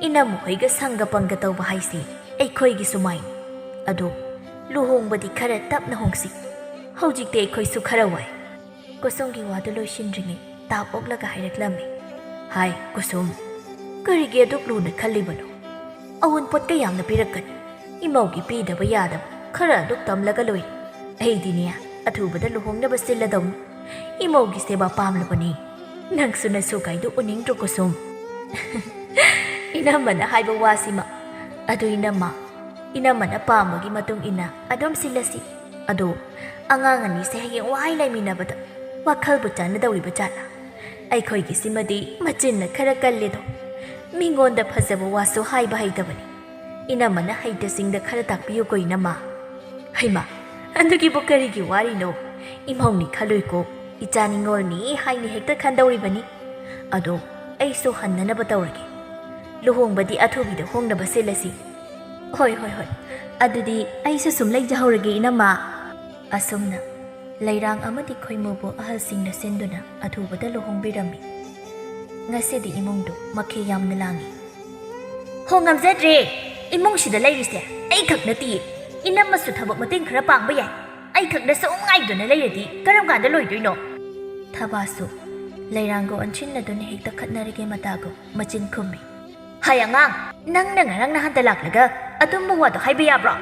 ꯏꯅꯝꯃ ꯍꯣꯏꯒ ꯁꯪꯒ ꯄꯪꯒ ꯇꯧꯕ ꯍꯥꯏꯁꯤ ꯑꯩꯈꯣꯏꯒꯤꯁꯨ ꯃꯥꯏꯅꯤ꯫ ꯑꯗꯣ ꯂꯨꯍꯣꯡꯕꯗꯤ ꯈꯔ ꯇꯞꯅ ꯍꯣꯡꯁꯤ꯫ ꯍꯧꯖꯤꯛꯇꯤ ꯑꯩꯈꯣꯏꯁꯨ ꯈꯔ ꯋꯥꯏ꯫" ꯀꯨꯁꯨꯝꯒꯤ ꯋꯥꯗꯨ ꯂꯣꯏꯁꯤꯟꯗ꯭ꯔꯤꯉꯩ ꯇꯥꯞ ꯑꯣꯛꯂꯒ ꯍꯥꯏꯔꯛꯂꯝꯃꯤ꯫ "ꯍꯥꯏ ꯀꯨꯁꯨꯝ, ꯀꯔꯤꯒꯤ ꯑꯗꯨꯛ ꯂꯨꯅ ꯈꯜꯂꯤꯕꯅꯣ? ꯑꯋꯨꯟꯄꯣꯠ ꯀꯌꯥꯝꯅ ꯄꯤꯔꯛꯀꯅꯤ? ꯏꯃꯧꯒꯤ ꯄꯤꯗꯕ ꯌꯥꯗꯕ ꯈꯔ ꯑꯗꯨꯛ ꯇꯝꯂꯒ ꯂꯣꯏꯔꯦ꯫ ꯑꯩꯗꯤꯅꯦ, ꯑꯊꯨꯕꯗ ꯂꯨꯍꯣꯡꯅꯕ ꯁꯤꯜꯂꯗꯧꯅꯤ꯫ ꯏꯃꯧꯒꯤ ꯁꯦꯕꯥ ꯄꯥꯝꯂꯕꯅꯤ꯫ ꯅꯪꯁꯨ ꯅꯁꯨ ꯀꯥꯏꯗꯨ ꯎꯅꯤꯡꯗ꯭ꯔꯣ ꯀꯨꯁꯨꯝ?" "ꯏꯅꯝꯃꯅ ꯍꯥꯏꯕ ꯋꯥꯁꯤꯃ꯫ ꯑꯗꯨ ꯏꯅꯝꯃ, ꯏꯅꯝꯃꯅ ꯄꯥꯝꯕꯒꯤ ꯃꯇꯨꯡ ꯏꯟꯅ ꯑꯗꯨꯝ ꯁꯤꯜꯂꯁꯤ꯫ ꯑꯗꯣ ꯑꯉꯥꯡ ꯑꯅꯤꯁꯦ ꯍꯌꯦꯡ ꯋꯥꯏ ꯂꯩꯃꯤꯟꯅꯕꯗ ꯋꯥꯈꯜꯕꯨ ꯆꯥꯟꯅꯗꯧꯔꯤꯕ ꯖꯥꯠꯂꯥ? ꯑꯩꯈꯣꯏꯒꯤꯁꯤꯃꯗꯤ ꯃꯆꯤꯟꯅ ꯈꯔ ꯀꯜꯂꯦꯗꯣ꯫ ꯃꯤꯉꯣꯟꯗ ꯐꯖꯕ ꯋꯥꯁꯨ ꯍꯥꯏꯕ ꯍꯩꯇꯕꯅꯤ꯫ ꯏꯅꯝꯃꯅ ꯍꯩꯇ ꯁꯤꯡꯗ ꯈꯔ ꯇꯥꯛꯄꯤꯌꯨꯀꯣ, ꯏꯅꯝꯃ꯫ ꯍꯩꯃꯥ, ꯑꯗꯨꯒꯤꯕꯨ ꯀꯔꯤꯒꯤ ꯋꯥꯔꯤꯅꯣ? ꯏꯃꯧꯅꯤ ꯈꯜꯂꯣꯏꯀꯣ, ꯏꯆꯥ ꯅꯤꯉꯣꯜꯅꯤ ꯍꯥꯏꯅ ꯍꯦꯛꯇ ꯈꯟꯗꯧꯔꯤꯕꯅꯤ꯫ ꯑꯗꯣ ꯑꯩꯁꯨ ꯍꯟꯅꯅꯕ ꯇꯧꯔꯒꯦ꯫ ꯂꯨꯍꯣꯡꯕꯗꯤ ꯑꯊꯨꯕꯤꯗ ꯍꯣꯡꯅꯕ ꯁꯤꯜꯂꯁꯤ꯫ ꯍꯣꯏ, ꯍꯣꯏ, ꯍꯣꯏ꯫ ꯑꯗꯨꯗꯤ ꯑꯩꯁꯨ ꯁꯨꯝ ꯂꯩꯖꯍꯧꯔꯒꯦ, ꯏꯅꯝꯃ꯫ ꯑꯁꯨꯝꯅ ꯂꯩꯔꯥꯡ ꯑꯃꯗꯤ ꯈꯣꯏꯃꯨꯕꯨ ꯑꯍꯜꯁꯤꯡꯅ ꯁꯤꯟꯗꯨꯅ ꯑꯊꯨꯕꯗ ꯂꯨꯍꯣꯡꯕꯤꯔꯝꯃꯤ꯫ ꯉꯁꯤꯗꯤ ꯏꯃꯨꯡꯗꯨ ꯃꯈꯦ ꯌꯥꯝꯅ ꯂꯥꯡꯏ꯫ "ꯍꯣ, ꯉꯝꯖꯗ꯭ꯔꯦ꯫ ꯏꯃꯨꯡꯁꯤꯗ ꯂꯩꯔꯤꯁꯦ ꯑꯩꯈꯛ ꯅꯠꯇꯤꯌꯦ꯫ ꯏꯅꯝꯃꯁꯨ ꯊꯕꯛ ꯃꯇꯦꯡ ꯈꯔ ꯄꯥꯡꯕ ꯌꯥꯏ꯫ ꯑꯩꯈꯛꯅ ꯁꯨꯝ ꯉꯥꯏꯗꯨꯅ ꯂꯩꯔꯗꯤ ꯀꯔꯝ ꯀꯥꯟꯗ ꯂꯣꯏꯗꯣꯏꯅꯣ?" ꯊꯕꯥꯁꯨ ꯂꯩꯔꯥꯡꯒ ꯑꯣꯟꯁꯤꯟꯅꯗꯨꯅ ꯍꯦꯛꯇ ꯈꯠꯅꯔꯒꯦ ꯃꯇꯥꯒꯨꯝ ꯃꯆꯤꯟ ꯈꯨꯝꯃꯤ꯫ "ꯍꯥꯏ ꯑꯉꯥꯡ, ꯅꯪꯅ ꯉꯔꯥꯡ ꯅꯍꯥꯟꯗ ꯂꯥꯛꯂꯒ ꯑꯗꯨꯝꯕ ꯋꯥꯗꯣ ꯍꯥꯏꯕ ꯌꯥꯕ꯭ꯔꯣ?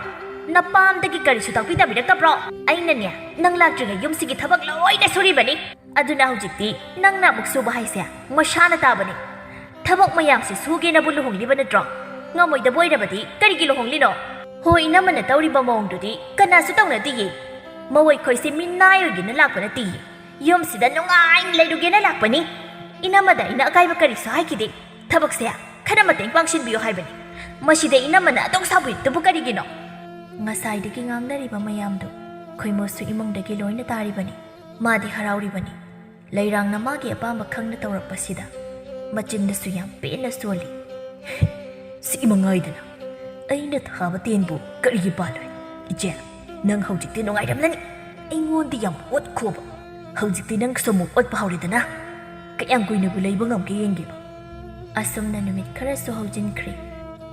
ꯅꯄꯥꯝꯗꯒꯤ ꯀꯔꯤꯁꯨ ꯇꯥꯛꯄꯤ ꯇꯝꯕꯤꯔꯛꯇꯕ꯭ꯔꯣ? ꯑꯩꯅꯅꯦ, ꯅꯪ ꯂꯥꯛꯇ꯭ꯔꯤꯉꯩ ꯌꯨꯝꯁꯤꯒꯤ ꯊꯕꯛ ꯂꯣꯏꯅ ꯁꯨꯔꯤꯕꯅꯤ꯫ ꯑꯗꯨꯅ ꯍꯧꯖꯤꯛꯇꯤ ꯅꯪꯅ ꯑꯃꯨꯛ ꯁꯨꯕ ꯍꯥꯏꯁꯦ ꯃꯁꯥꯅ ꯇꯥꯕꯅꯤ꯫ ꯊꯕꯛ ꯃꯌꯥꯝꯁꯦ ꯁꯨꯒꯦꯅꯕꯨ ꯂꯨꯍꯣꯡꯂꯤꯕ ꯅꯠꯇ꯭ꯔꯣ? ꯉꯝꯃꯣꯏꯗꯕ ꯑꯣꯏꯔꯕꯗꯤ ꯀꯔꯤꯒꯤ ꯂꯨꯍꯣꯡꯂꯤꯅꯣ?" "ꯍꯣꯏ, ꯏꯅꯝꯃꯅ ꯇꯧꯔꯤꯕ ꯃꯑꯣꯡꯗꯨꯗꯤ ꯀꯅꯥꯁꯨ ꯇꯧꯅꯗꯤꯌꯦ꯫ ꯃꯧ ꯑꯩꯈꯣꯏꯁꯦ ꯃꯤꯅꯥꯏ ꯑꯣꯏꯒꯦꯅ ꯂꯥꯛꯄ ꯅꯠꯇꯤꯌꯦ꯫ ꯌꯨꯝꯁꯤꯗ ꯅꯨꯡꯉꯥꯏꯅ ꯂꯩꯔꯨꯒꯦꯅ ꯂꯥꯛꯄꯅꯤ꯫ ꯏꯅꯝꯃꯗ ꯑꯩꯅ ꯑꯀꯥꯏꯕ ꯀꯔꯤꯁꯨ ꯍꯥꯏꯈꯤꯗꯦ꯫ ꯊꯕꯛꯁꯦ ꯈꯔ ꯃꯇꯦꯡ ꯄꯥꯡꯁꯤꯟꯕꯤꯌꯨ ꯍꯥꯏꯕꯅꯤ꯫ ꯃꯁꯤꯗ ꯏꯅꯝꯃꯅ ꯑꯗꯨꯛ ꯁꯥꯎꯕꯤꯔꯤꯗꯨꯕꯨ ꯀꯔꯤꯒꯤꯅꯣ?" ꯉꯁꯥꯏꯗꯒꯤ ꯉꯥꯡꯅꯔꯤꯕ ꯃꯌꯥꯝꯗꯨ ꯈꯣꯏꯃꯨꯁꯨ ꯏꯃꯨꯡꯗꯒꯤ ꯂꯣꯏꯅ ꯇꯥꯔꯤꯕꯅꯤ꯫ ꯃꯥꯗꯤ ꯍꯔꯥꯎꯔꯤꯕꯅꯤ꯫ ꯂꯩꯔꯥꯡꯅ ꯃꯥꯒꯤ ꯑꯄꯥꯝꯕ ꯈꯪꯅ ꯇꯧꯔꯛꯄꯁꯤꯗ ꯃꯆꯤꯟꯗꯁꯨ ꯌꯥꯝ ꯄꯦꯟꯅ ꯁꯣꯜꯂꯤ꯫ "ꯁꯤ ꯃꯉꯥꯏꯗꯅ ꯑꯩꯅ ꯊꯥꯕ ꯇꯦꯟꯕꯨ ꯀꯔꯤꯒꯤ ꯄꯥꯜꯂꯣꯏ? ꯏꯆꯦ, ꯅꯪ ꯍꯧꯖꯤꯛꯇꯤ ꯅꯨꯡꯉꯥꯏꯔꯝꯂꯅꯤ꯫ ꯑꯩꯉꯣꯟꯗ ꯌꯥꯝ ꯑꯣꯠꯈꯣꯕ꯫ ꯍꯧꯖꯤꯛꯇꯤ ꯅꯪꯁꯨ ꯑꯃꯨꯛ ꯑꯣꯠꯄ ꯍꯧꯔꯦꯗꯅ꯫ ꯀꯌꯥꯝ ꯀꯨꯏꯅꯕꯨ ꯂꯩꯕ ꯉꯝꯒꯦ ꯌꯦꯡꯒꯦꯕ?" ꯑꯁꯨꯝꯅ ꯅꯨꯃꯤꯠ ꯈꯔꯁꯨ ꯍꯧꯖꯤꯟꯈ꯭ꯔꯦ꯫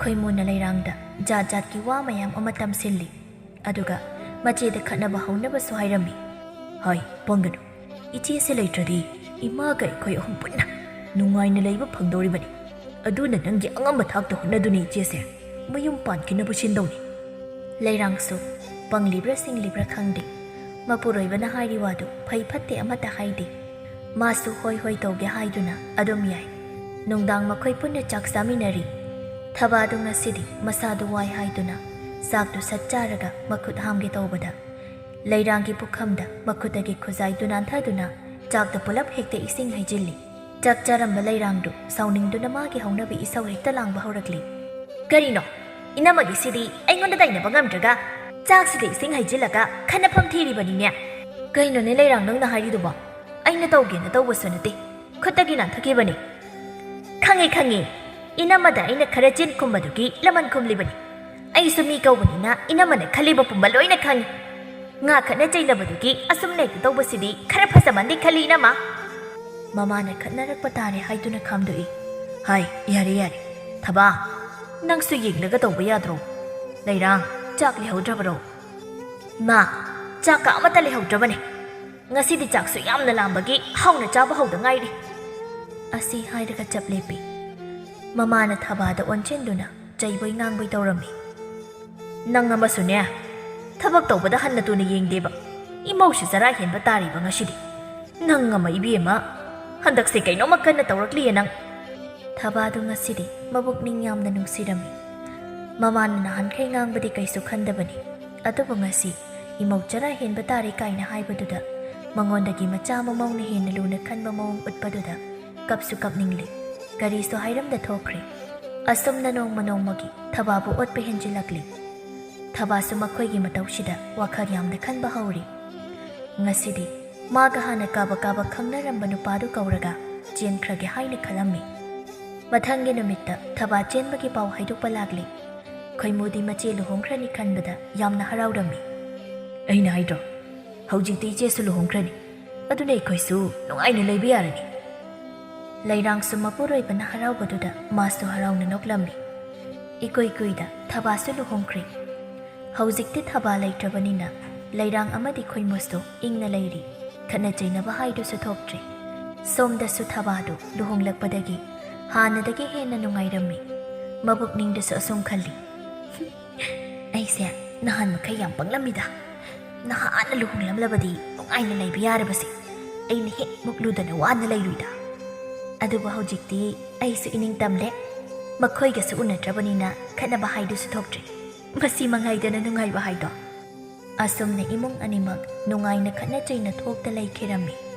ꯈꯣꯏꯃꯨꯅ ꯂꯩꯔꯥꯡꯗ ꯖꯥꯠ ꯖꯥꯠꯀꯤ ꯋꯥ ꯃꯌꯥꯝ ꯑꯃ ꯇꯝꯁꯤꯜꯂꯤ꯫ ꯑꯗꯨꯒ ꯃꯆꯦꯗ ꯈꯠꯅꯕ ꯍꯧꯅꯕꯁꯨ ꯍꯥꯏꯔꯝꯃꯤ꯫ "ꯍꯣꯏ, ꯄꯪꯒꯅꯨ꯫ ꯏꯆꯦꯁꯦ ꯂꯩꯇ꯭ꯔꯗꯤ ꯏꯃꯥꯒ ꯑꯩꯈꯣꯏ ꯑꯍꯨꯝ ꯄꯨꯟꯅ ꯅꯨꯡꯉꯥꯏꯅ ꯂꯩꯕ ꯐꯪꯗꯧꯔꯤꯕꯅꯤ꯫ ꯑꯗꯨꯅ ꯅꯪꯒꯤ ꯑꯉꯝꯕ ꯊꯥꯛꯇ ꯍꯣꯠꯅꯗꯨꯅ ꯏꯆꯦꯁꯦ ꯃꯌꯨꯝ ꯄꯥꯟꯈꯤꯅꯕ ꯁꯤꯟꯗꯧꯅꯤ꯫" ꯂꯩꯔꯥꯡꯁꯨ ꯄꯪꯂꯤꯕ꯭ꯔꯥ ꯁꯤꯡꯂꯤꯕ꯭ꯔꯥ ꯈꯪꯗꯦ, ꯃꯄꯨꯔꯣꯏꯕꯅ ꯍꯥꯏꯔꯤ ꯋꯥꯗꯨ ꯐꯩ ꯐꯠꯇꯦ ꯑꯃꯠꯇ ꯍꯥꯏꯗꯦ꯫ ꯃꯥꯁꯨ ꯍꯣꯏ ꯍꯣꯏ ꯇꯧꯒꯦ ꯍꯥꯏꯗꯨꯅ ꯑꯗꯨꯝ ꯌꯥꯏ꯫ ꯅꯨꯡꯗꯥꯡ ꯃꯈꯣꯏ ꯄꯨꯟꯅ ꯆꯥꯛ ꯆꯥꯃꯤꯟꯅꯔꯤ꯫ ꯊꯕꯥꯗꯨ ꯉꯁꯤꯗꯤ ꯃꯁꯥꯗꯨ ꯋꯥꯏ ꯍꯥꯏꯗꯨꯅ ꯆꯥꯛꯇꯨ ꯁꯠ ꯆꯥꯔꯒ ꯃꯈꯨꯠ ꯍꯥꯝꯒꯦ ꯇꯧꯕꯗ, ꯂꯩꯔꯥꯡꯒꯤ ꯄꯨꯈꯝꯗ ꯃꯈꯨꯠꯇꯒꯤ ꯈꯨꯖꯥꯏꯗꯨ ꯅꯥꯟꯊꯗꯨꯅ ꯆꯥꯛꯇ ꯄꯨꯂꯞ ꯍꯦꯛꯇ ꯏꯁꯤꯡ ꯍꯩꯖꯤꯜꯂꯤ꯫ ꯆꯥꯛ ꯆꯥꯔꯝꯕ ꯂꯩꯔꯥꯡꯗꯨ ꯁꯥꯎꯅꯤꯡꯗꯨꯅ ꯃꯥꯒꯤ ꯍꯧꯅꯕꯤ ꯏꯁꯧ ꯍꯦꯛꯇ ꯂꯥꯡꯕ ꯍꯧꯔꯛꯂꯤ꯫ "ꯀꯔꯤꯅꯣ? ꯏꯅꯝꯃꯒꯤꯁꯤꯗꯤ ꯑꯩꯉꯣꯟꯗ ꯇꯥꯏꯅꯕ ꯉꯝꯗ꯭ꯔꯒ ꯆꯥꯛꯁꯤꯗ ꯏꯁꯤꯡ ꯍꯩꯖꯤꯜꯂꯒ ꯈꯠꯅꯐꯝ ꯊꯤꯔꯤꯕꯅꯤꯅꯦ꯫ ꯀꯩꯅꯣꯅꯦ ꯂꯩꯔꯥꯡ ꯅꯪꯅ ꯍꯥꯏꯔꯤꯗꯨꯕꯣ? ꯑꯩꯅ ꯇꯧꯒꯦꯅ ꯇꯧꯕꯁꯨ ꯅꯠꯇꯦ꯫ ꯈꯨꯠꯇꯒꯤ ꯅꯥꯟꯊꯈꯤꯕꯅꯤ꯫" "ꯈꯪꯉꯦ, ꯈꯪꯉꯦ꯫ ꯏꯅꯝꯃꯗ ꯑꯩꯅ ꯈꯔ ꯆꯤꯟ ꯈꯨꯝꯕꯗꯨꯒꯤ ꯂꯃꯟ ꯈꯨꯝꯂꯤꯕꯅꯤ꯫ ꯑꯩꯁꯨ ꯃꯤ ꯀꯧꯕꯅꯤꯅ ꯏꯅꯝꯃꯅ ꯈꯜꯂꯤꯕ ꯄꯨꯝꯕ ꯂꯣꯏꯅ ꯈꯪꯉꯤ꯫ ꯉꯥ ꯈꯠꯅ ꯆꯩꯅꯕꯗꯨꯒꯤ ꯑꯁꯨꯝ ꯅꯦꯛꯇ ꯇꯧꯕꯁꯤꯗꯤ ꯈꯔ ꯐꯖꯃꯟꯗꯦ ꯈꯜꯂꯤ, ꯏꯅꯝꯃ꯫" ꯃꯃꯥꯅ ꯈꯠꯅꯔꯛꯄ ꯇꯥꯔꯦ ꯍꯥꯏꯗꯨꯅ ꯈꯥꯝꯗꯣꯛꯏ꯫ "ꯍꯥꯏ, ꯌꯥꯔꯦ, ꯌꯥꯔꯦ꯫ ꯊꯕꯥ, ꯅꯪꯁꯨ ꯌꯦꯡꯂꯒ ꯇꯧꯕ ꯌꯥꯗ꯭ꯔꯣ? ꯂꯩꯔꯥꯡ, ꯆꯥꯛ ꯂꯩꯍꯧꯗ꯭ꯔꯕꯔꯣ?" "ꯏꯃꯥ, ꯆꯥꯛꯀ ꯑꯃꯠꯇ ꯂꯩꯍꯧꯗ꯭ꯔꯕꯅꯦ꯫ ꯉꯁꯤꯗꯤ ꯆꯥꯛꯁꯨ ꯌꯥꯝꯅ ꯂꯥꯝꯕꯒꯤ ꯍꯥꯎꯅ ꯆꯥꯕ ꯍꯧꯗ ꯉꯥꯏꯔꯤ꯫" ꯑꯁꯤ ꯍꯥꯏꯔꯒ ꯆꯞ ꯂꯦꯞꯄꯤ꯫ ꯃꯃꯥꯅ ꯊꯕꯥꯗ ꯑꯣꯟꯁꯤꯟꯗꯨꯅ ꯆꯩꯕꯣꯏ ꯉꯥꯡꯕꯣꯏ ꯇꯧꯔꯝꯃꯤ꯫ "ꯅꯪ ꯑꯃꯁꯨꯅꯦ, ꯊꯕꯛ ꯇꯧꯕꯗ ꯍꯟꯅ ꯇꯨꯅ ꯌꯦꯡꯗꯦꯕ꯫ ꯏꯃꯧꯁꯨ ꯆꯔꯥ ꯍꯦꯟꯕ ꯇꯥꯔꯤꯕ ꯉꯁꯤꯗꯤ꯫ ꯅꯪ ꯑꯃ ꯏꯕꯦꯝꯃ, ꯍꯟꯗꯛꯁꯦ ꯀꯩꯅꯣꯝꯃ ꯀꯟꯅ ꯇꯧꯔꯛꯂꯤꯌꯦ ꯅꯪ꯫" ꯊꯕꯥꯗꯨ ꯉꯁꯤꯗꯤ ꯃꯕꯨꯛꯅꯤꯡ ꯌꯥꯝꯅ ꯅꯨꯡꯁꯤꯔꯝꯃꯤ꯫ ꯃꯃꯥꯅ ꯅꯍꯥꯟꯈꯩ ꯉꯥꯡꯕꯗꯤ ꯀꯩꯁꯨ ꯈꯟꯗꯕꯅꯤ, ꯑꯗꯨꯕꯨ ꯉꯁꯤ ꯏꯃꯧ ꯆꯔꯥ ꯍꯦꯟꯕ ꯇꯥꯔꯦ ꯀꯥꯏꯅ ꯍꯥꯏꯕꯗꯨꯗ ꯃꯉꯣꯟꯗꯒꯤ ꯃꯆꯥ ꯃꯃꯧꯅ ꯍꯦꯟꯅ ꯂꯨꯅ ꯈꯟꯕ ꯃꯑꯣꯡ ꯎꯠꯄꯗꯨꯗ ꯀꯞꯁꯨ ꯀꯞꯅꯤꯡꯂꯦ꯫ ꯀꯔꯤꯁꯨ ꯍꯥꯏꯔꯝꯗ ꯊꯣꯛꯈ꯭ꯔꯦ꯫ ꯑꯁꯨꯝꯅ ꯅꯣꯡꯃ ꯅꯣꯡꯃꯒꯤ ꯊꯕꯥꯕꯨ ꯑꯣꯠꯄ ꯍꯦꯟꯖꯤꯜꯂꯛꯂꯤ꯫ ꯊꯕꯥꯁꯨ ꯃꯈꯣꯏꯒꯤ ꯃꯇꯧꯁꯤꯗ ꯋꯥꯈꯜ ꯌꯥꯝꯅ ꯈꯟꯕ ꯍꯧꯔꯤ꯫ ꯉꯁꯤꯗꯤ ꯃꯥꯒ ꯍꯥꯟꯅ ꯀꯥꯕ ꯀꯥꯕ ꯈꯪꯅꯔꯝꯕ ꯅꯨꯄꯥꯗꯨ ꯀꯧꯔꯒ ꯆꯦꯟꯈ꯭ꯔꯒꯦ ꯍꯥꯏꯅ ꯈꯜꯂꯝꯃꯤ꯫ ꯃꯊꯪꯒꯤ ꯅꯨꯃꯤꯠꯇ ꯊꯕꯥ ꯆꯦꯟꯕꯒꯤ ꯄꯥꯎ ꯍꯥꯏꯗꯣꯛꯄ ꯂꯥꯛꯂꯤ꯫ ꯈꯣꯏꯃꯨꯗꯤ ꯃꯆꯦ ꯂꯨꯍꯣꯡꯈ꯭ꯔꯅꯤ ꯈꯟꯕꯗ ꯌꯥꯝꯅ ꯍꯔꯥꯎꯔꯝꯃꯤ꯫ "ꯑꯩꯅ ꯍꯥꯏꯗ꯭ꯔꯣ, ꯍꯧꯖꯤꯛꯇꯤ ꯏꯆꯦꯁꯨ ꯂꯨꯍꯣꯡꯈ꯭ꯔꯅꯤ꯫ ꯑꯗꯨꯅ ꯑꯩꯈꯣꯏꯁꯨ ꯅꯨꯡꯉꯥꯏꯅ ꯂꯩꯕ ꯌꯥꯔꯅꯤ꯫" ꯂꯩꯔꯥꯡꯁꯨ ꯃꯄꯨꯔꯣꯏꯕꯅ ꯍꯔꯥꯎꯕꯗꯨꯗ ꯃꯥꯁꯨ ꯍꯔꯥꯎꯅ ꯅꯣꯛꯂꯝꯃꯤ꯫ ꯏꯀꯨꯏ ꯀꯨꯏꯗ ꯊꯕꯥꯁꯨ ꯂꯨꯍꯣꯡꯈ꯭ꯔꯦ꯫ ꯍꯧꯖꯤꯛꯇꯤ ꯊꯕꯥ ꯂꯩꯇ꯭ꯔꯕꯅꯤꯅ ꯂꯩꯔꯥꯡ ꯑꯃꯗꯤ ꯈꯣꯏꯃꯨꯁꯨ ꯏꯪꯅ ꯂꯩꯔꯤ꯫ ꯈꯠꯅ ꯆꯩꯅꯕ ꯍꯥꯏꯗꯨꯁꯨ ꯊꯣꯛꯇ꯭ꯔꯦ꯫ ꯁꯣꯝꯗꯁꯨ ꯊꯕꯥꯗꯨ ꯂꯨꯍꯣꯡꯂꯛꯄꯗꯒꯤ ꯍꯥꯟꯅꯗꯒꯤ ꯍꯦꯟꯅ ꯅꯨꯡꯉꯥꯏꯔꯝꯃꯤ꯫ ꯃꯕꯨꯛꯅꯤꯡꯗꯁꯨ ꯑꯁꯨꯝ ꯈꯜꯂꯤ, "ꯑꯩꯁꯦ ꯅꯍꯥꯟ ꯃꯈꯩ ꯌꯥꯝ ꯄꯪꯂꯝꯃꯤꯗ꯫ ꯅꯍꯥꯟꯅ ꯂꯨꯍꯣꯡꯂꯝꯂꯕꯗꯤ ꯅꯨꯡꯉꯥꯏꯅ ꯂꯩꯕ ꯌꯥꯔꯕꯁꯦ꯫ ꯑꯩꯅ ꯍꯦꯛ ꯃꯨꯛꯂꯨꯗꯅ ꯋꯥꯅ ꯂꯩꯔꯨꯏꯗ꯫ ꯑꯗꯨꯕꯨ ꯍꯧꯖꯤꯛꯇꯤ ꯑꯩꯁꯨ ꯏꯅꯤꯡ ꯇꯝꯂꯦ꯫ ꯃꯈꯣꯏꯒꯁꯨ ꯎꯅꯗ꯭ꯔꯕꯅꯤꯅ ꯈꯠꯅꯕ ꯍꯥꯏꯗꯨꯁꯨ ꯊꯣꯛꯇ꯭ꯔꯦ꯫ ꯃꯁꯤ ꯃꯉꯥꯏꯗꯅ ꯅꯨꯡꯉꯥꯏꯕ ꯍꯥꯏꯗꯣ꯫" ꯑꯁꯨꯝꯅ ꯏꯃꯨꯡ ꯑꯅꯤꯃꯛ ꯅꯨꯡꯉꯥꯏꯅ ꯈꯠꯅ ꯆꯩꯅ ꯊꯣꯛꯇ ꯂꯩꯈꯤꯔꯝꯃꯤ꯫